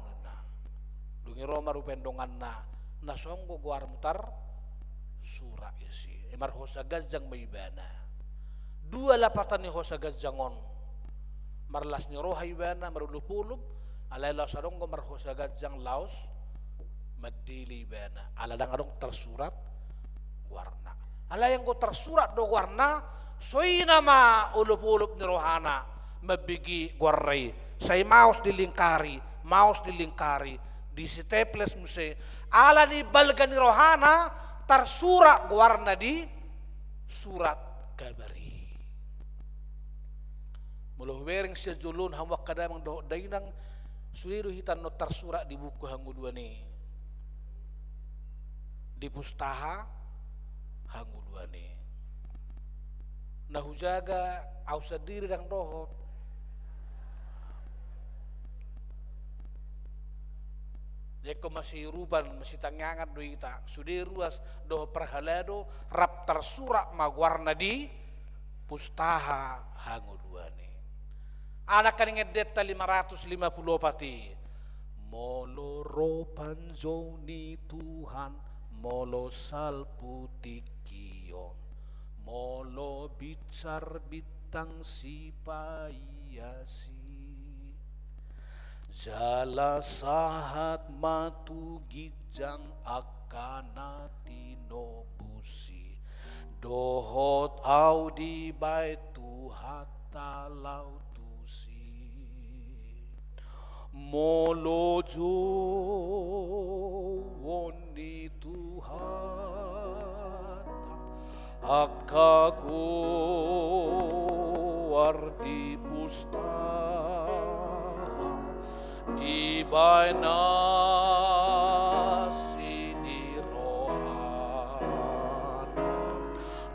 Dung i ro ma rupani donganna, na so anggo goarmu tarsurat disi. E, marhosa ganjang ma ibana. Dua lapatan ni hosa ganjang on. Marlas ni roha ibana, marolop-olop, alai laos adong do marhosa ganjang laos mandele ibana. Ala ndang adong tarsurat goarna. Alai anggo tarsurat do goarna, songon i ma olop-olop ni rohana mambege goarna i. Sai maos dilingkari, maos dilingkari, disiteples muse. Ala ni balga ni rohana tarsurat goarna di surat kabar i. Molo hubereng sian jolo on hamu angka damang dohot dainang, sude do hita annon tarsurat di buku hangoluan i, di pustaha hangoluan i. Na hujaga ahu sandiri ndang dohot. Jadi ingkon masiurupan, masitangiangan do hita, sude ruas dohot parhalado, rap tarsurat ma goarna di pustaha hangoluan i. Anak ni endenta lima ratus lima puluh opat i. Molo ro panjou ni Tuhan, molo salpu tingki on, molo binsar bintang sipaiasi, jala sahat ma tu ginjang angka na tinobusi, dohot ahu dibaen Tuhanta laho tusi. Molo jouon ni Tuhanta angka goar di pustaha, dibaen asi di rohana,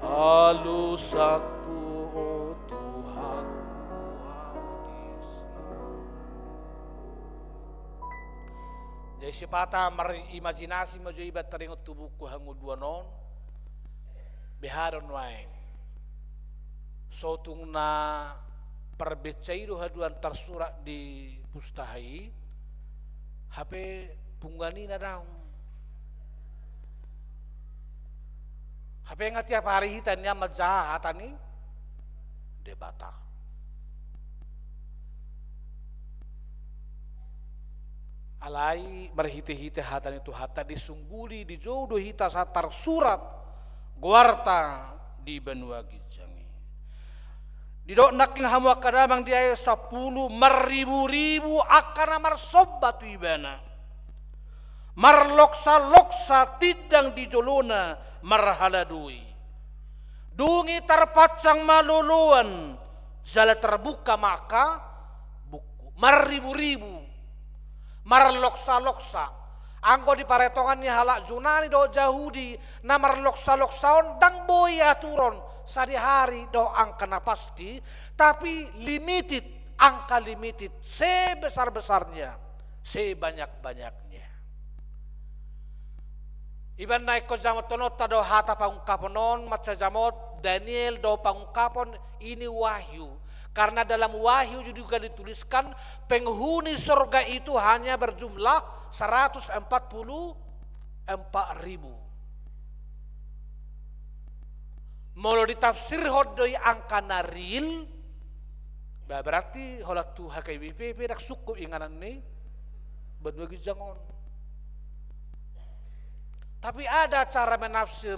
alusangku, o Tuhanku, ahu disi. Jadi sipata marimajinasi ma jo iba taringot tu buku hangoluan on. Beha do nuaeng? So tung na parbenca i do haduan tarsurat di pustaha i, hape punguan i na daong. Hape nga tiap ari hita nian manjaha hata ni Debata. Alai marhite-hite hata ni Tuhanta disungguli, dijou do hita asa tarsurat goarta di banua ginjang i. Didok nangkin hamu angka damang di ayat sampulu, marribu-ribu angka na marsomba tu Ibana. Marloksa-loksa tindang di jolona marhaladoi. Dung i tarpansang ma loloan, jala tarbuka ma angka buku. Marribu-ribu, marloksa-loksa. Anggo di paretongan ni halak Junani dohot Jahudi, na marloksa-loksa on ndang boi aturon sadihari dohot angka na pasti, tapi limited, angka limited, sebesar-besarnya, sebanyak-banyaknya. Iba na ingkon jamotononta do hata pangungkapon on, mansai jamot Daniel do pangungkapon, ini wahyu. Karena dalam wahyu juga dituliskan penghuni sorga itu hanya berjumlah seratus empat puluh empat ribu. Molo ditafsirhon do i angka na real, ba, berarti holan tu H K B P pe ndang sungkun inganan ni banua ginjang on. Tapi ada cara menafsir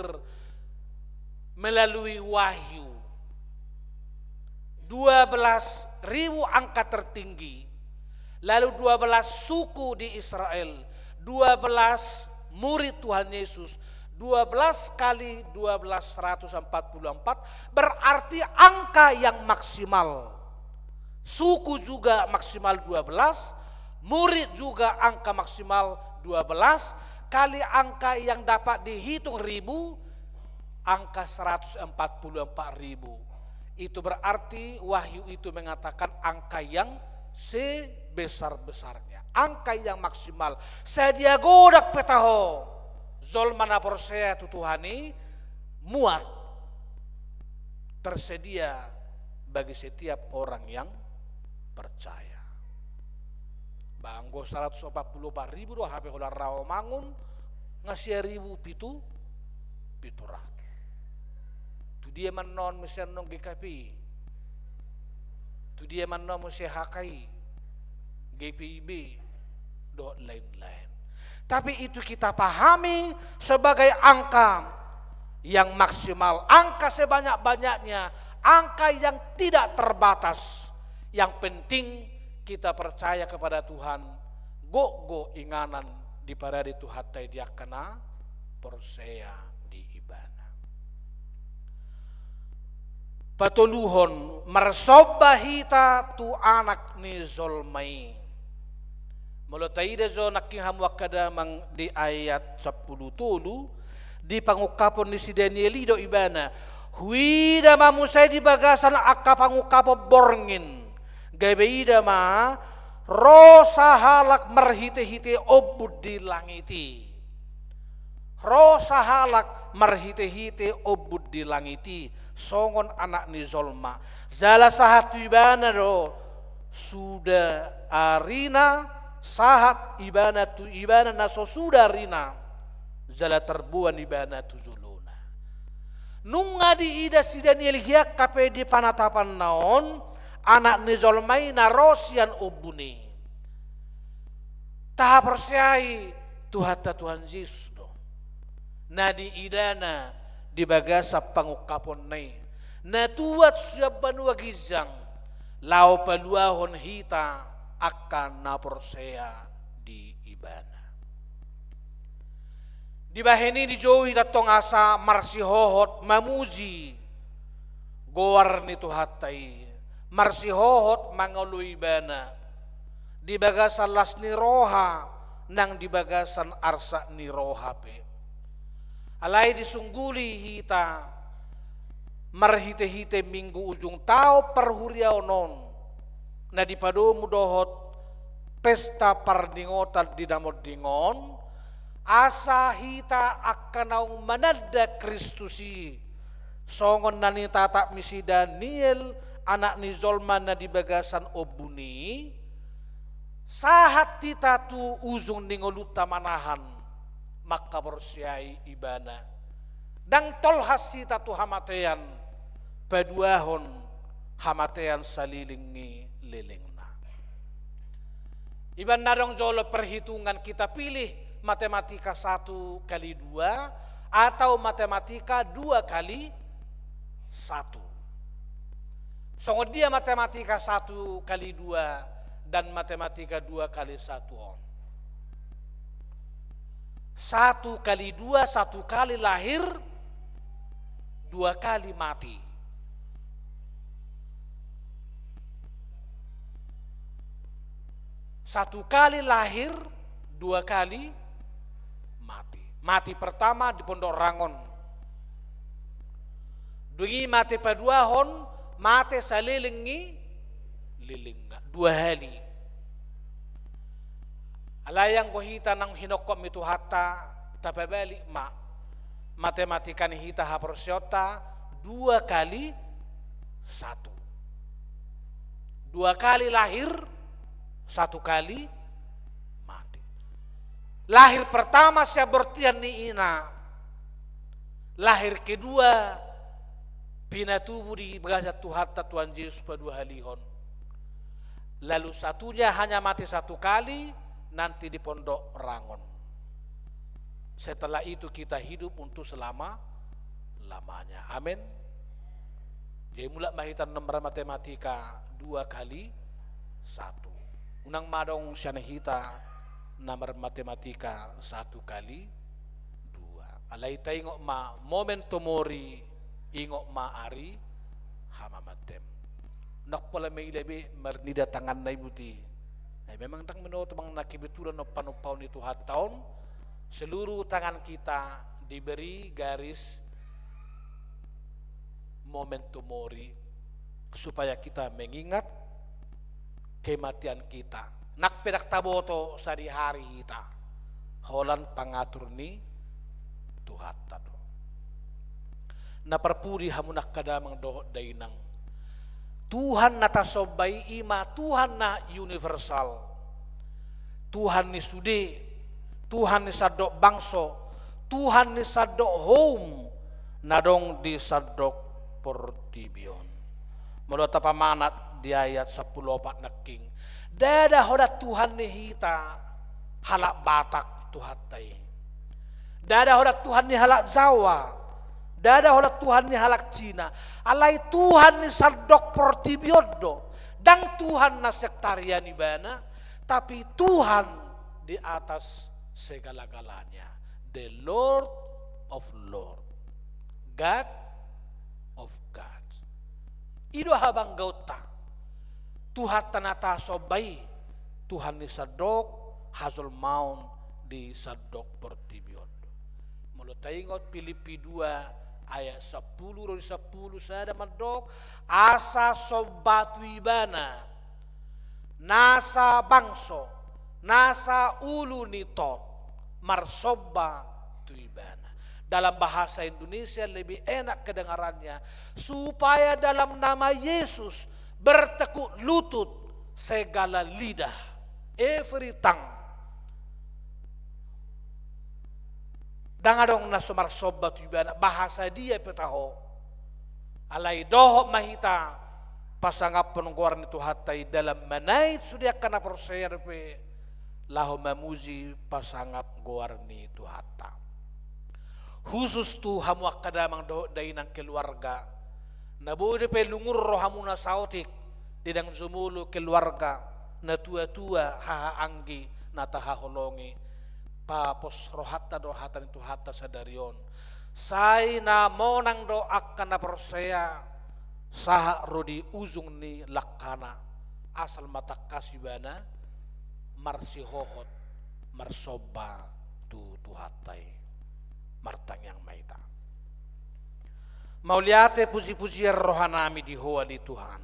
melalui wahyu. Dua belas ribu angka tertinggi, lalu dua belas suku di Israel, dua belas murid Tuhan Yesus, dua belas kali dua belas seratus empat puluh empat, berarti angka yang maksimal. Suku juga maksimal dua belas, murid juga angka maksimal dua belas, kali angka yang dapat dihitung ribu, angka seratus empat puluh empat ribu. Itu berarti wahyu itu mengatakan angka yang sebesar-besarnya, angka yang maksimal. Sadia godang pe taho jolma na porsea tu Tuhan i, muat tersedia bagi setiap orang yang percaya. Ba anggo seratus empat puluh empat ribu do hape holan ra omangun, nga sia ribu pitu, pitu ratus. Tu dia ma annon muse annon G K P I? Tu dia ma annon muse H K I, G P I B, dohot lain-lain? Tapi itu kita pahami sebagai angka yang maksimal, angka sebanyak-banyaknya, angka yang tidak terbatas. Yang penting kita percaya kepada Tuhan, gokgok inganan diparade Tuhanta i di angka na porsea di Ibana. Patoluhon, marsomba hita tu Anak ni jolma i. Molo taida jo nangkin hamu angka damang di ayat sampulu tolu, di pangungkapon ni si Daniel i do ibana. Huida ma muse di bagasan angka pangungkapon borngin, gabe ida ma ro sahalak marhite-hite ombun di langit i. Ro sahalak marhite-hite ombun di langit i, songon Anak ni jolma. Jala sahat tu ibana do suda arina, sahat ibana tu ibana na so suda arina, jala tarboan ibana tu jolona. Nunga diida si Daniel hian hape di panatapanna on, Anak ni jolma i na ro sian ombun i. Tahaporseai Tuhanta Tuhan Jesus do na niidana di bagasan pangungkaponna i, na tuat sian banua ginjang, laho paluahon hita angka na porsea di ibana. Dibahen i dijou hita tong asa marsihohot mamuji goar ni Tuhanta i, marsihohot mangoloi ibana di bagasan las ni roha nang di bagasan arsak ni roha pe. Alai disungguli hita marhite-hite minggu ujung taon parhuriaon on, na dipadomu dohot pesta parningotan di na monding on, asa hita angka naung mananda Kristus i, songon na nitatap ni si Daniel, Anak ni jolma na di bagasan ombun i, sahat hita tu ujung ni ngolunta manahan mangkaporseai ibana. Ndang tolhas hita tu hamatean, paduahon hamatean saleleng ni lelengna. Iba na adong jolo perhitungan, kita pilih matematika satu kali dua atau matematika dua kali satu. Songon dia matematika satu kali dua dan matematika dua kali satu on? Satu kali dua, satu kali lahir, dua kali mati. Satu kali lahir, dua kali mati. Mati pertama di Pondok Rangon. Dung i mate paduahon, mate saleleng ni lelengna, dua hali. Alai anggo hita naung hinongkop ni Tuhanta, tapabalik ma matematika ni hita haporseaonta, dua kali satu. Dua kali lahir, satu kali mati. Lahir pertama sian bortian ni ina. Lahir kedua, pinatubu di bagasan Tuhanta Tuhan Jesus paduahalihon. Lalu satunya hanya mati satu kali, nanti di Pondok Rangon. Setelah itu kita hidup untuk selama-lamanya. Amin. Jadi mulak ma hita na marmatematika dua kali satu. Unang ma adong sian hita na marmatematika satu kali dua. Alai taingot ma, memento mori, ingot ma ari hamamate. Ndang pola maila be marnida tanganna i buti. Ai memang ndang minoto manang na kebetulan on panumpahon ni Tuhanta on, seluruh tangan kita diberi garis memento mori, supaya kita mengingat kematian kita. Nang pe ndang taboto sadihari hita, holan pangatur ni Tuhanta do. Na parpudi hamu angka damang dohot dainang, Tuhan na tasomba i, i ma Tuhan na universal. Tuhan ni sude, Tuhan ni sandok bangso, Tuhan ni sandok houm na adong di sandok portibi on. Molo tapamanat di ayat sampulu opat nangkin, ndada holan Tuhan ni hita halak Batak Tuhanta i. Ndada holan Tuhan ni halak Jawa. Ndada holan Tuhan ni halak Cina. Alai Tuhan ni sandok portibi on do. Ndang Tuhan na sektarian ibana, tapi Tuhan di atas segala-galanya. The Lord of Lord. God of gods. I do habanggaonta. Tuhanta na tasomba i, Tuhan ni sandok hajolmaon di sandok portibi on do. Molo taingot Pilippi dua ayat sampulu ro di sampulu sada mandok, asa somba tu ibana nasa bangso, nasa ulu ni tot, marsomba tu ibana. Dalam bahasa Indonesia lebih enak kedengarannya, supaya dalam nama Yesus bertekuk lutut segala lidah, every tongue. Ndang adong na so marsomba tu ibana, bahasa dia pe taho. Alai dohot ma hita pasangaphon goar ni Tuhanta i dalam manait sude angka na porsea dope laho mamuji pasangap goar ni Tuhanta. Khusus tu hamu angka damang dohot dainang keluarga, na boi dope lungun rohamuna saotik, di dang jumolo keluarga, na tua-tua, haha anggi, na tahaholongi, papos rohanta do hata ni Tuhanta sadari on. Sai na monang do angka na porsea, sahat ro di ujung ni langkana, asal ma tangkas ibana marsihohot, marsomba tu Tuhanta i. Martangiang ma hita. Mauliate puji-pujian rohanami di Ho ale Tuhan.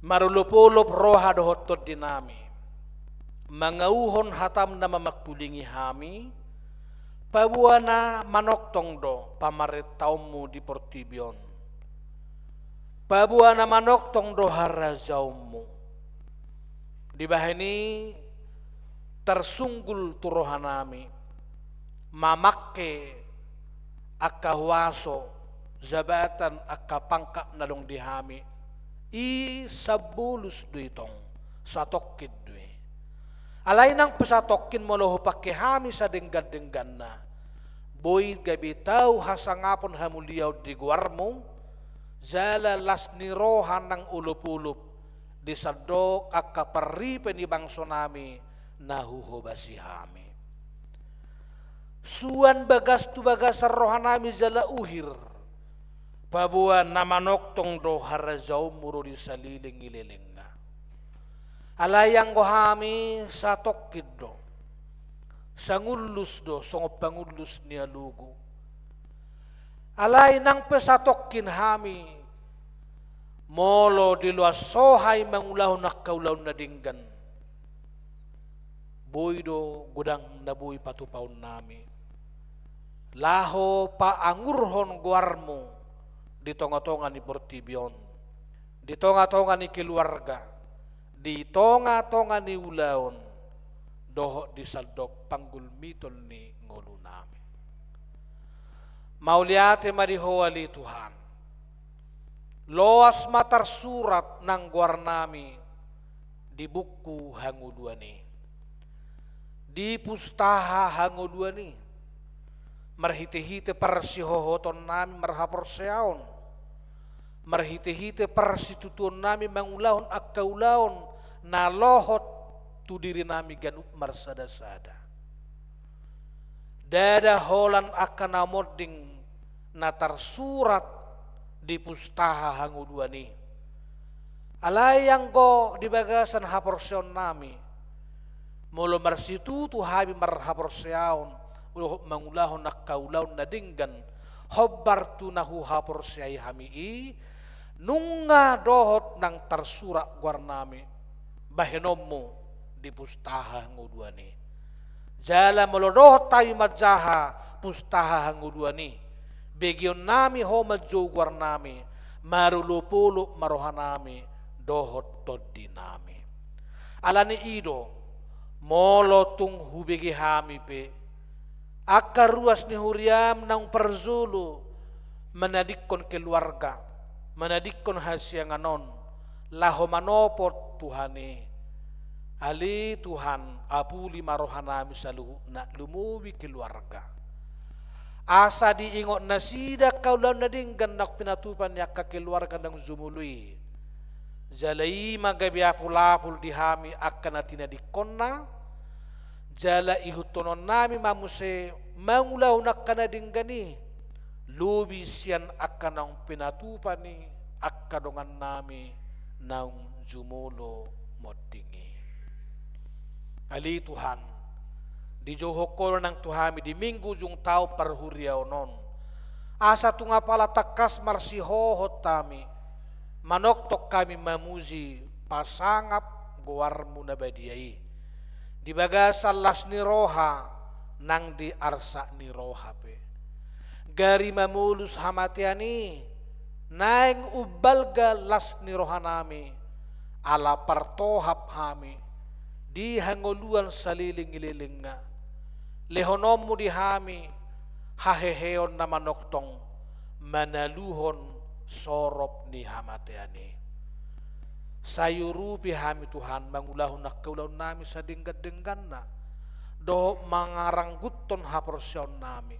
Marolop-olop roha dohot tondinami, mangauhon hatam na mamangkulingi hami, paboa na manongtong do pamarentaonmu di portibi on. Paboa na manongtong do harajaonmu. Dibahen i tarsunggul tu rohanami, mamangke angka huaso, jabatan, angka pangkat na adong di hami, i sambolus do i tong, satongkin do i. Alai nang pe satongkin molo hupangke hami sadenggan-dengganna, boi gabe tau hasangapon hamuliaon di goarmu, jala las ni roha nang olop-olop, di sandok angka parripe ni bangsonami na huhobasi hami. Suan bagas tu bagasan rohanami jala uhir, paboa na manongtong do harajaonmu ro di saleleng ni lelengna. Alai anggo hami satongkin do, sangullus do songon pangullus ni alogo. Alai nang pe satongkin hami, molo diloas Ho hami mangulahon angka ulaon na denggan, boi do godang na boi patupaonnami, laho paangurhon goarmu di tonga-tonga ni portibi on, di tonga-tonga ni keluarga, di tonga-tonga ni ulaon, dohot di sandok panggulmiton ni ngolunami. Mauliate ma di Ho ale Tuhan. Loas ma tarsurat nang goarnami di buku hangoluan i. Di pustaha hangoluan i, marhite-hite parsihohotonnami marhaporseaon, marhite-hite parsitutuonnami mangulahon angka ulaon na lohot tu dirinami ganup marsada-sada. Ndada holan angka na monding na tarsurat di pustaha hangoluan i. Alai anggo di bagasan haporseaonnami, molo marsitutu hami marhaporseaon dohot mangulahon angka ulaon na denggan hombar tu na huhaporseai hami i, nunga dohot nang tarsurat goarnami bahenonmu di pustaha hangoluan i. Jala molo dohot hami manjaha pustaha hangoluan i, begeonnami ho manjou goarnami, marolopolop ma rohanami dohot tondinami. Alani i do, molo tung hubege hami pe angka ruas ni huriam naung parjolo manadingkon keluarga, manadingkon hasiangan on, laho manopot Tuhan i. Ale Tuhan, apuli ma rohanami saluhutna, lumobi keluarga. Asa diingot nasida angka ulaon na denggan naung pinatupa ni angka keluarga naung jumolo i. Jala i ma gabe apul-apul di hami angka na tinadingkonna, jala ihuthonon nami ma muse mangulahon angka na denggan i, lobi sian angka naung pinatupa ni angka dongannami naung jumolo monding i. Ale Tuhan, dijouhon Ho do nang tu hami di Minggu ujung taon parhuriaon on, asa tung apala tangkas marsihohot hami, manongtong hami mamuji pasangap goarmu na badia i, di bagasan las ni roha nang di arsak ni roha pe. Gari mamolus hamatean i, naeng umbalga las ni rohanami, ala partohap hami di hangoluan saleleng ni lelengna. Lehononmu di hami haheheon na manongtong manaluhon sorop ni hamatean i. Sai urupi hami Tuhan mangulahon angka ulaonnami sadenggan-dengganna dohot mangarangguthon haporseaonnami.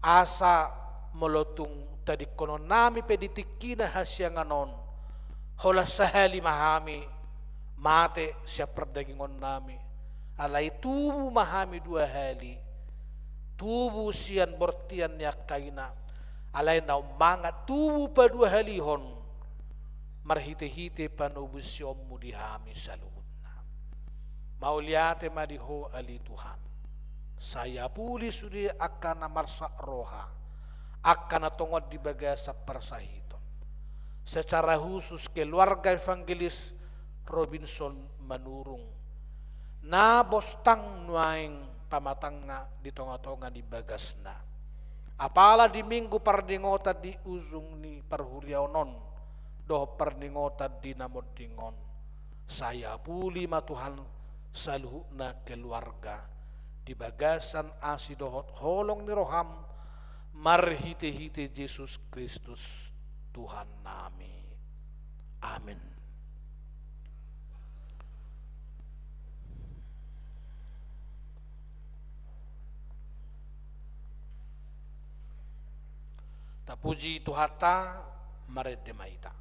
Asa molo tung tadingkononnami pe di tingkina hasiangan on, holan sahali ma hami mate sian pardagingonnami, alai tubu ma hami dua hali, tubu sian bortian ni angka ina, alai naung mangan tubu paduahalihon marhite-hite panobusionmu di hami saluhutna. Mauliate ma di Ho ale Tuhan. Sai apuli sude angka na marsak roha, angka na tongon di bagasan parsahiton. Secara khusus keluarga Evangelis Robinson Manurung, na bostang nuaeng pamatangna di tonga-tonga ni bagasna. Apala di Minggu pardingotan di ujung ni parhuriaon on dohot pardingotan di na monding on, sai apuli ma Tuhan saluhutna keluarga di bagasan asi dohot holong ni roham, marhite-hite Jesus Kristus Tuhannami. Amin. Tapuji Tuhanta, marende ma hita.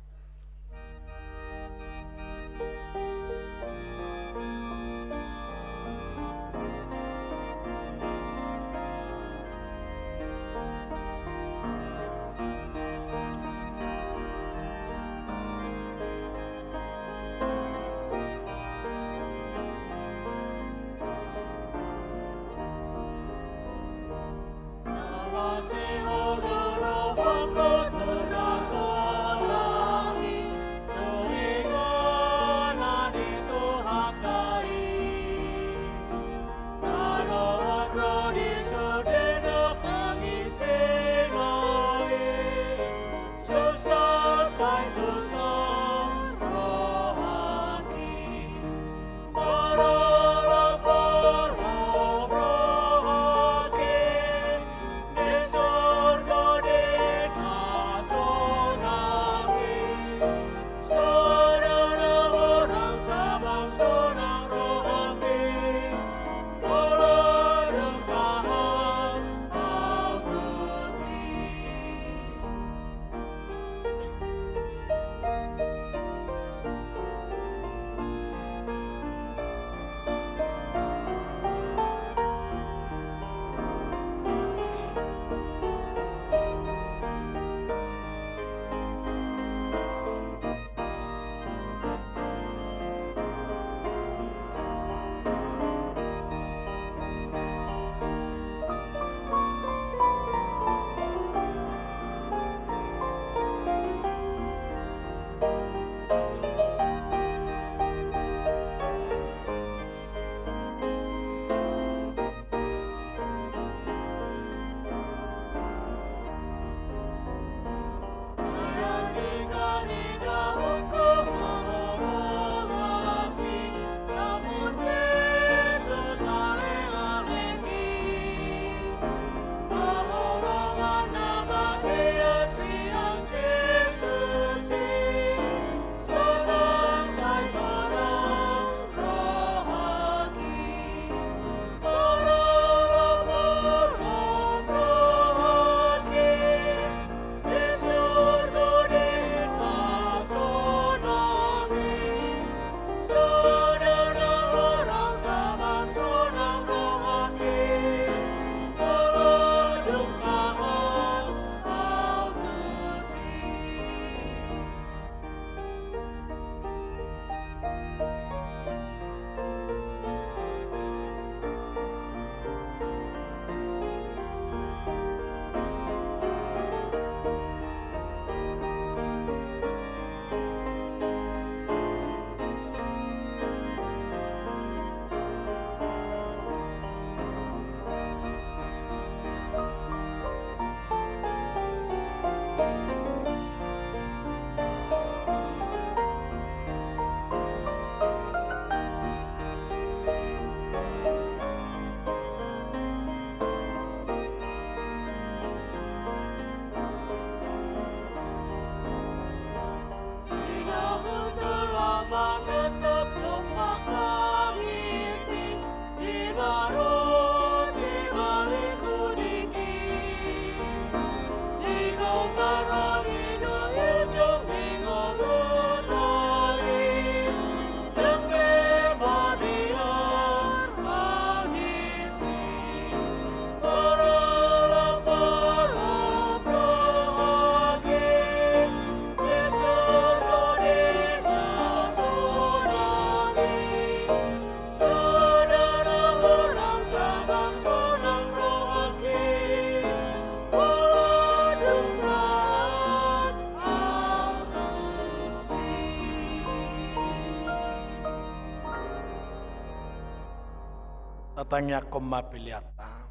Tatangiangkon ma peleanta.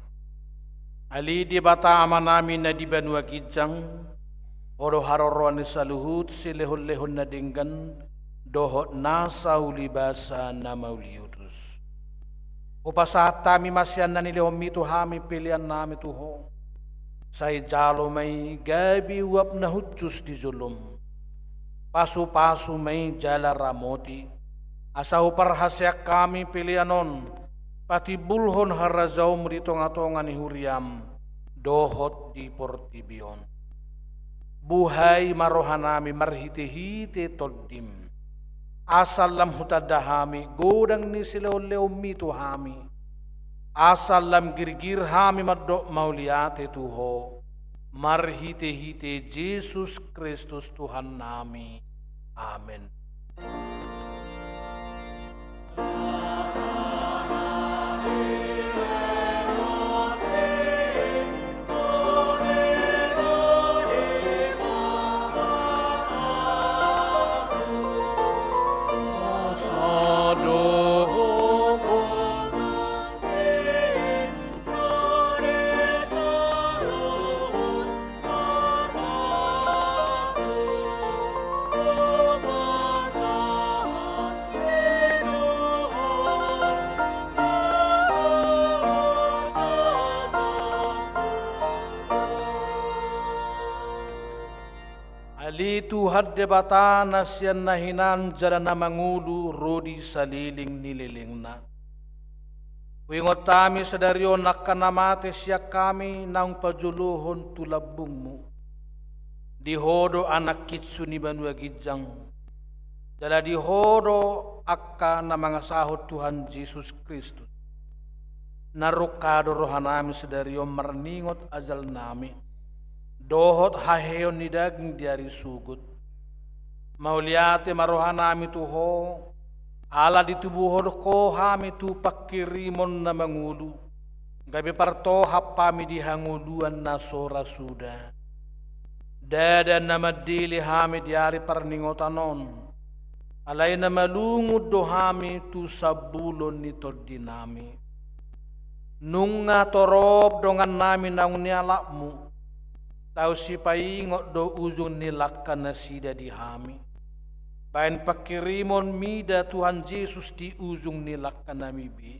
Ale Debata Amanami na di banua ginjang, Ho do haroroan ni saluhut silehonlehon na denggan dohot nasa ulibasa na mauliutus. Hupasahat hami ma sian na nilehonMi tu hami peleannami tu Ho. Sai jalo ma i gabe uap na hushus di joloM. Pasupasu ma i jala ramoti, asa huparhaseang hami pelean on patimbulhon harajaonMu di tongatonga ni huriaM dohot di portibi on. Buhai ma rohanami marhitehite TondiM, asa lam hutanda hami godang ni silehonlehonMi tu hami, asa lam girgir hami mandok mauliate tu Ho, marhitehite Jesus Kristus Tuhannami. Amen. Ale Tuhan Debata na sian na hinan jala na mangolu ro di saleleng ni lelengna. Huingot hami sadari on angka na mate sian hami naung pajolohon tu lambungMu. Di Ho do anak kinsu ni banua ginjang, jala di Ho do angka na mangasahon Tuhan Jesus Kristus. Narungka do rohanami sadari on marningot ajalnami dohot haheheon ni daging di ari sogot. Mauliate ma rohanami tu Ho, ala ditubuhon Ho hami tu pangkirimon na mangolu, gabe partohap hami di hangoluan na so ra suda. Ndada na mandele hami di ari parningotan on, alai na malungun do hami tu sambulon ni tondinami. Nunga torop dongannami naung nialapMu, tau sipaingot do ujung ni langka nasida di hami. Baen pangkirimon mida Tuhan Jesus di ujung ni langkanami be.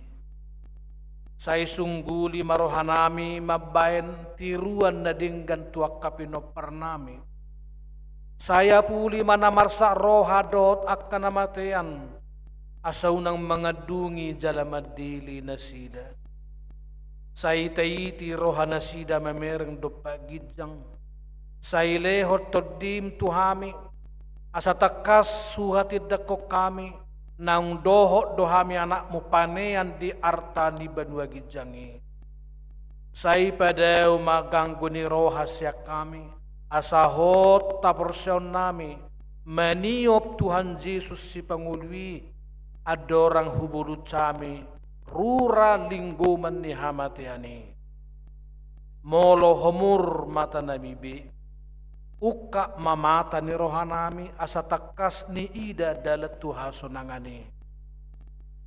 Sai sungguli ma rohanami mambaen tiruan na denggan tu angka pinomparnami. Sai apuli ma na marsak roha dohot angka na matean, asa unang mangandungi jala mandele nasida. Sai taiti rohanasida mamereng dompak ginjang. Sai lehon TondiM tu hami, asa tangkas huhatindangkon hami, naung dohot do hami anakMu panean di arta ni banua ginjang i. Sai padao ma ganggu ni roha sian hami, asa hot haporseaonnami maniop Tuhan Jesus Sipangolu i, andorang hubolut hami rura linggoman ni hamatean i. Molo homur matanami be, ungkap ma mata ni rohanami asa tangkas niida dalan tu hasonangan i.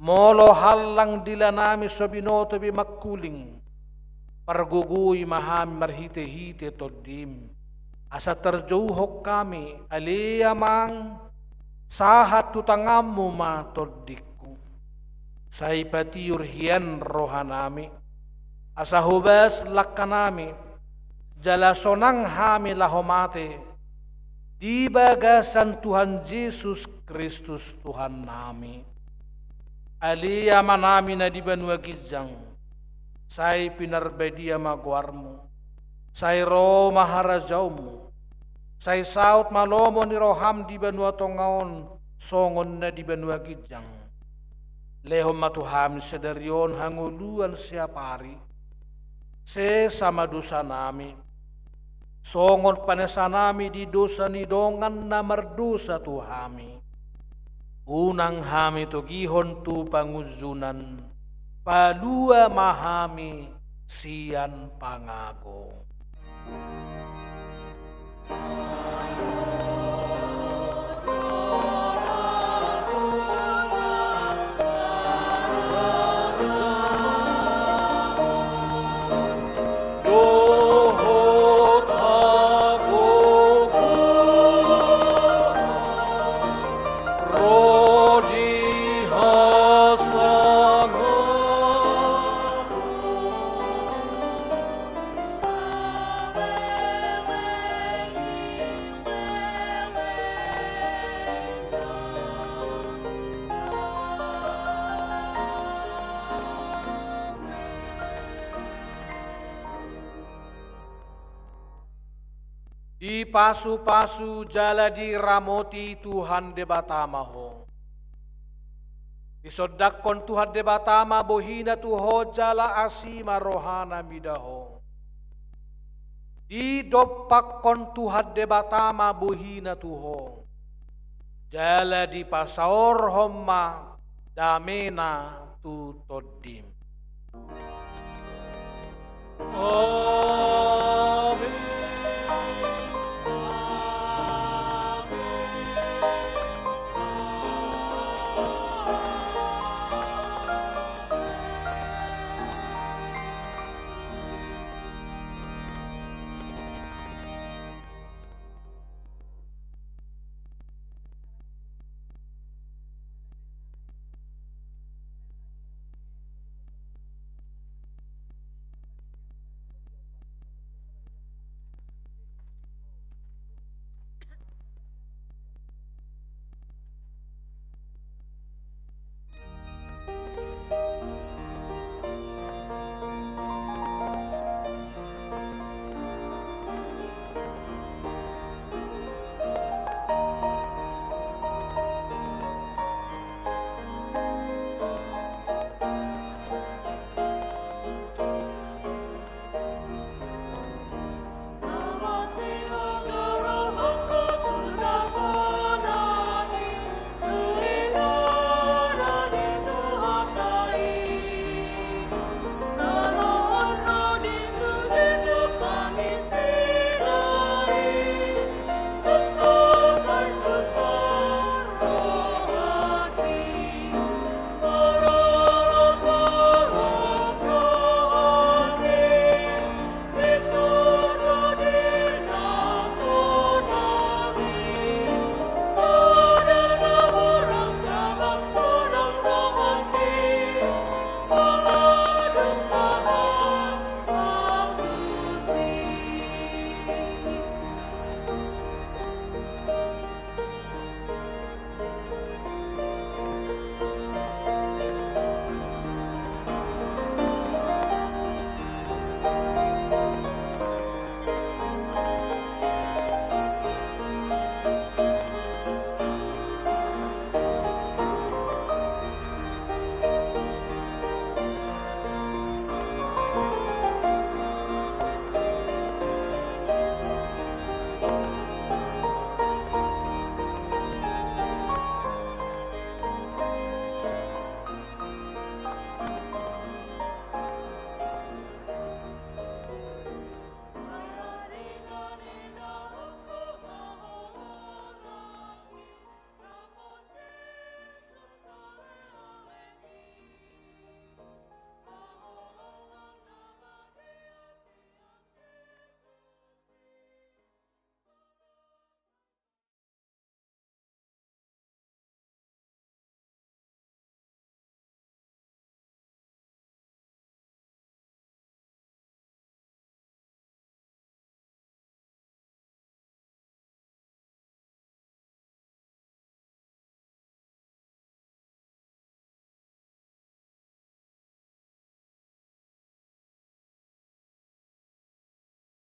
Molo hallang dilanami so binoto be mangkuling, pargogoi ma hami marhitehite TondiM, asa tarjouhon hami, ale Amang, sahat tu tanganMu ma tondingku. Sai patiur hian rohanami, asa hobas langkanami, jala sonang hami laho mate di bagasan Tuhan Jesus Kristus Tuhannami. Ale Amanami na di banua ginjang, sai pinarbadia ma goarMu, sai ro ma harajaonMu, sai saut ma lomo ni rohaM di banua tonga on songon na di banua ginjang. Lehon ma tu hami sadari on hangoluan siapari. Sesa ma dosanami, songon panesanami di dosa ni dongan na mardosa tu hami. Unang hami togihon tu pangunjunan, palua ma hami sian pangago. Dipasupasu jala diramoti Tuhan Debata ma ho. Disondangkon Tuhan Debata ma bohina tu ho jala asi ma rohana mida ho. Didompakkon Tuhan Debata ma bohina tu ho. Jala dipasaorhon ma damena tu tondim.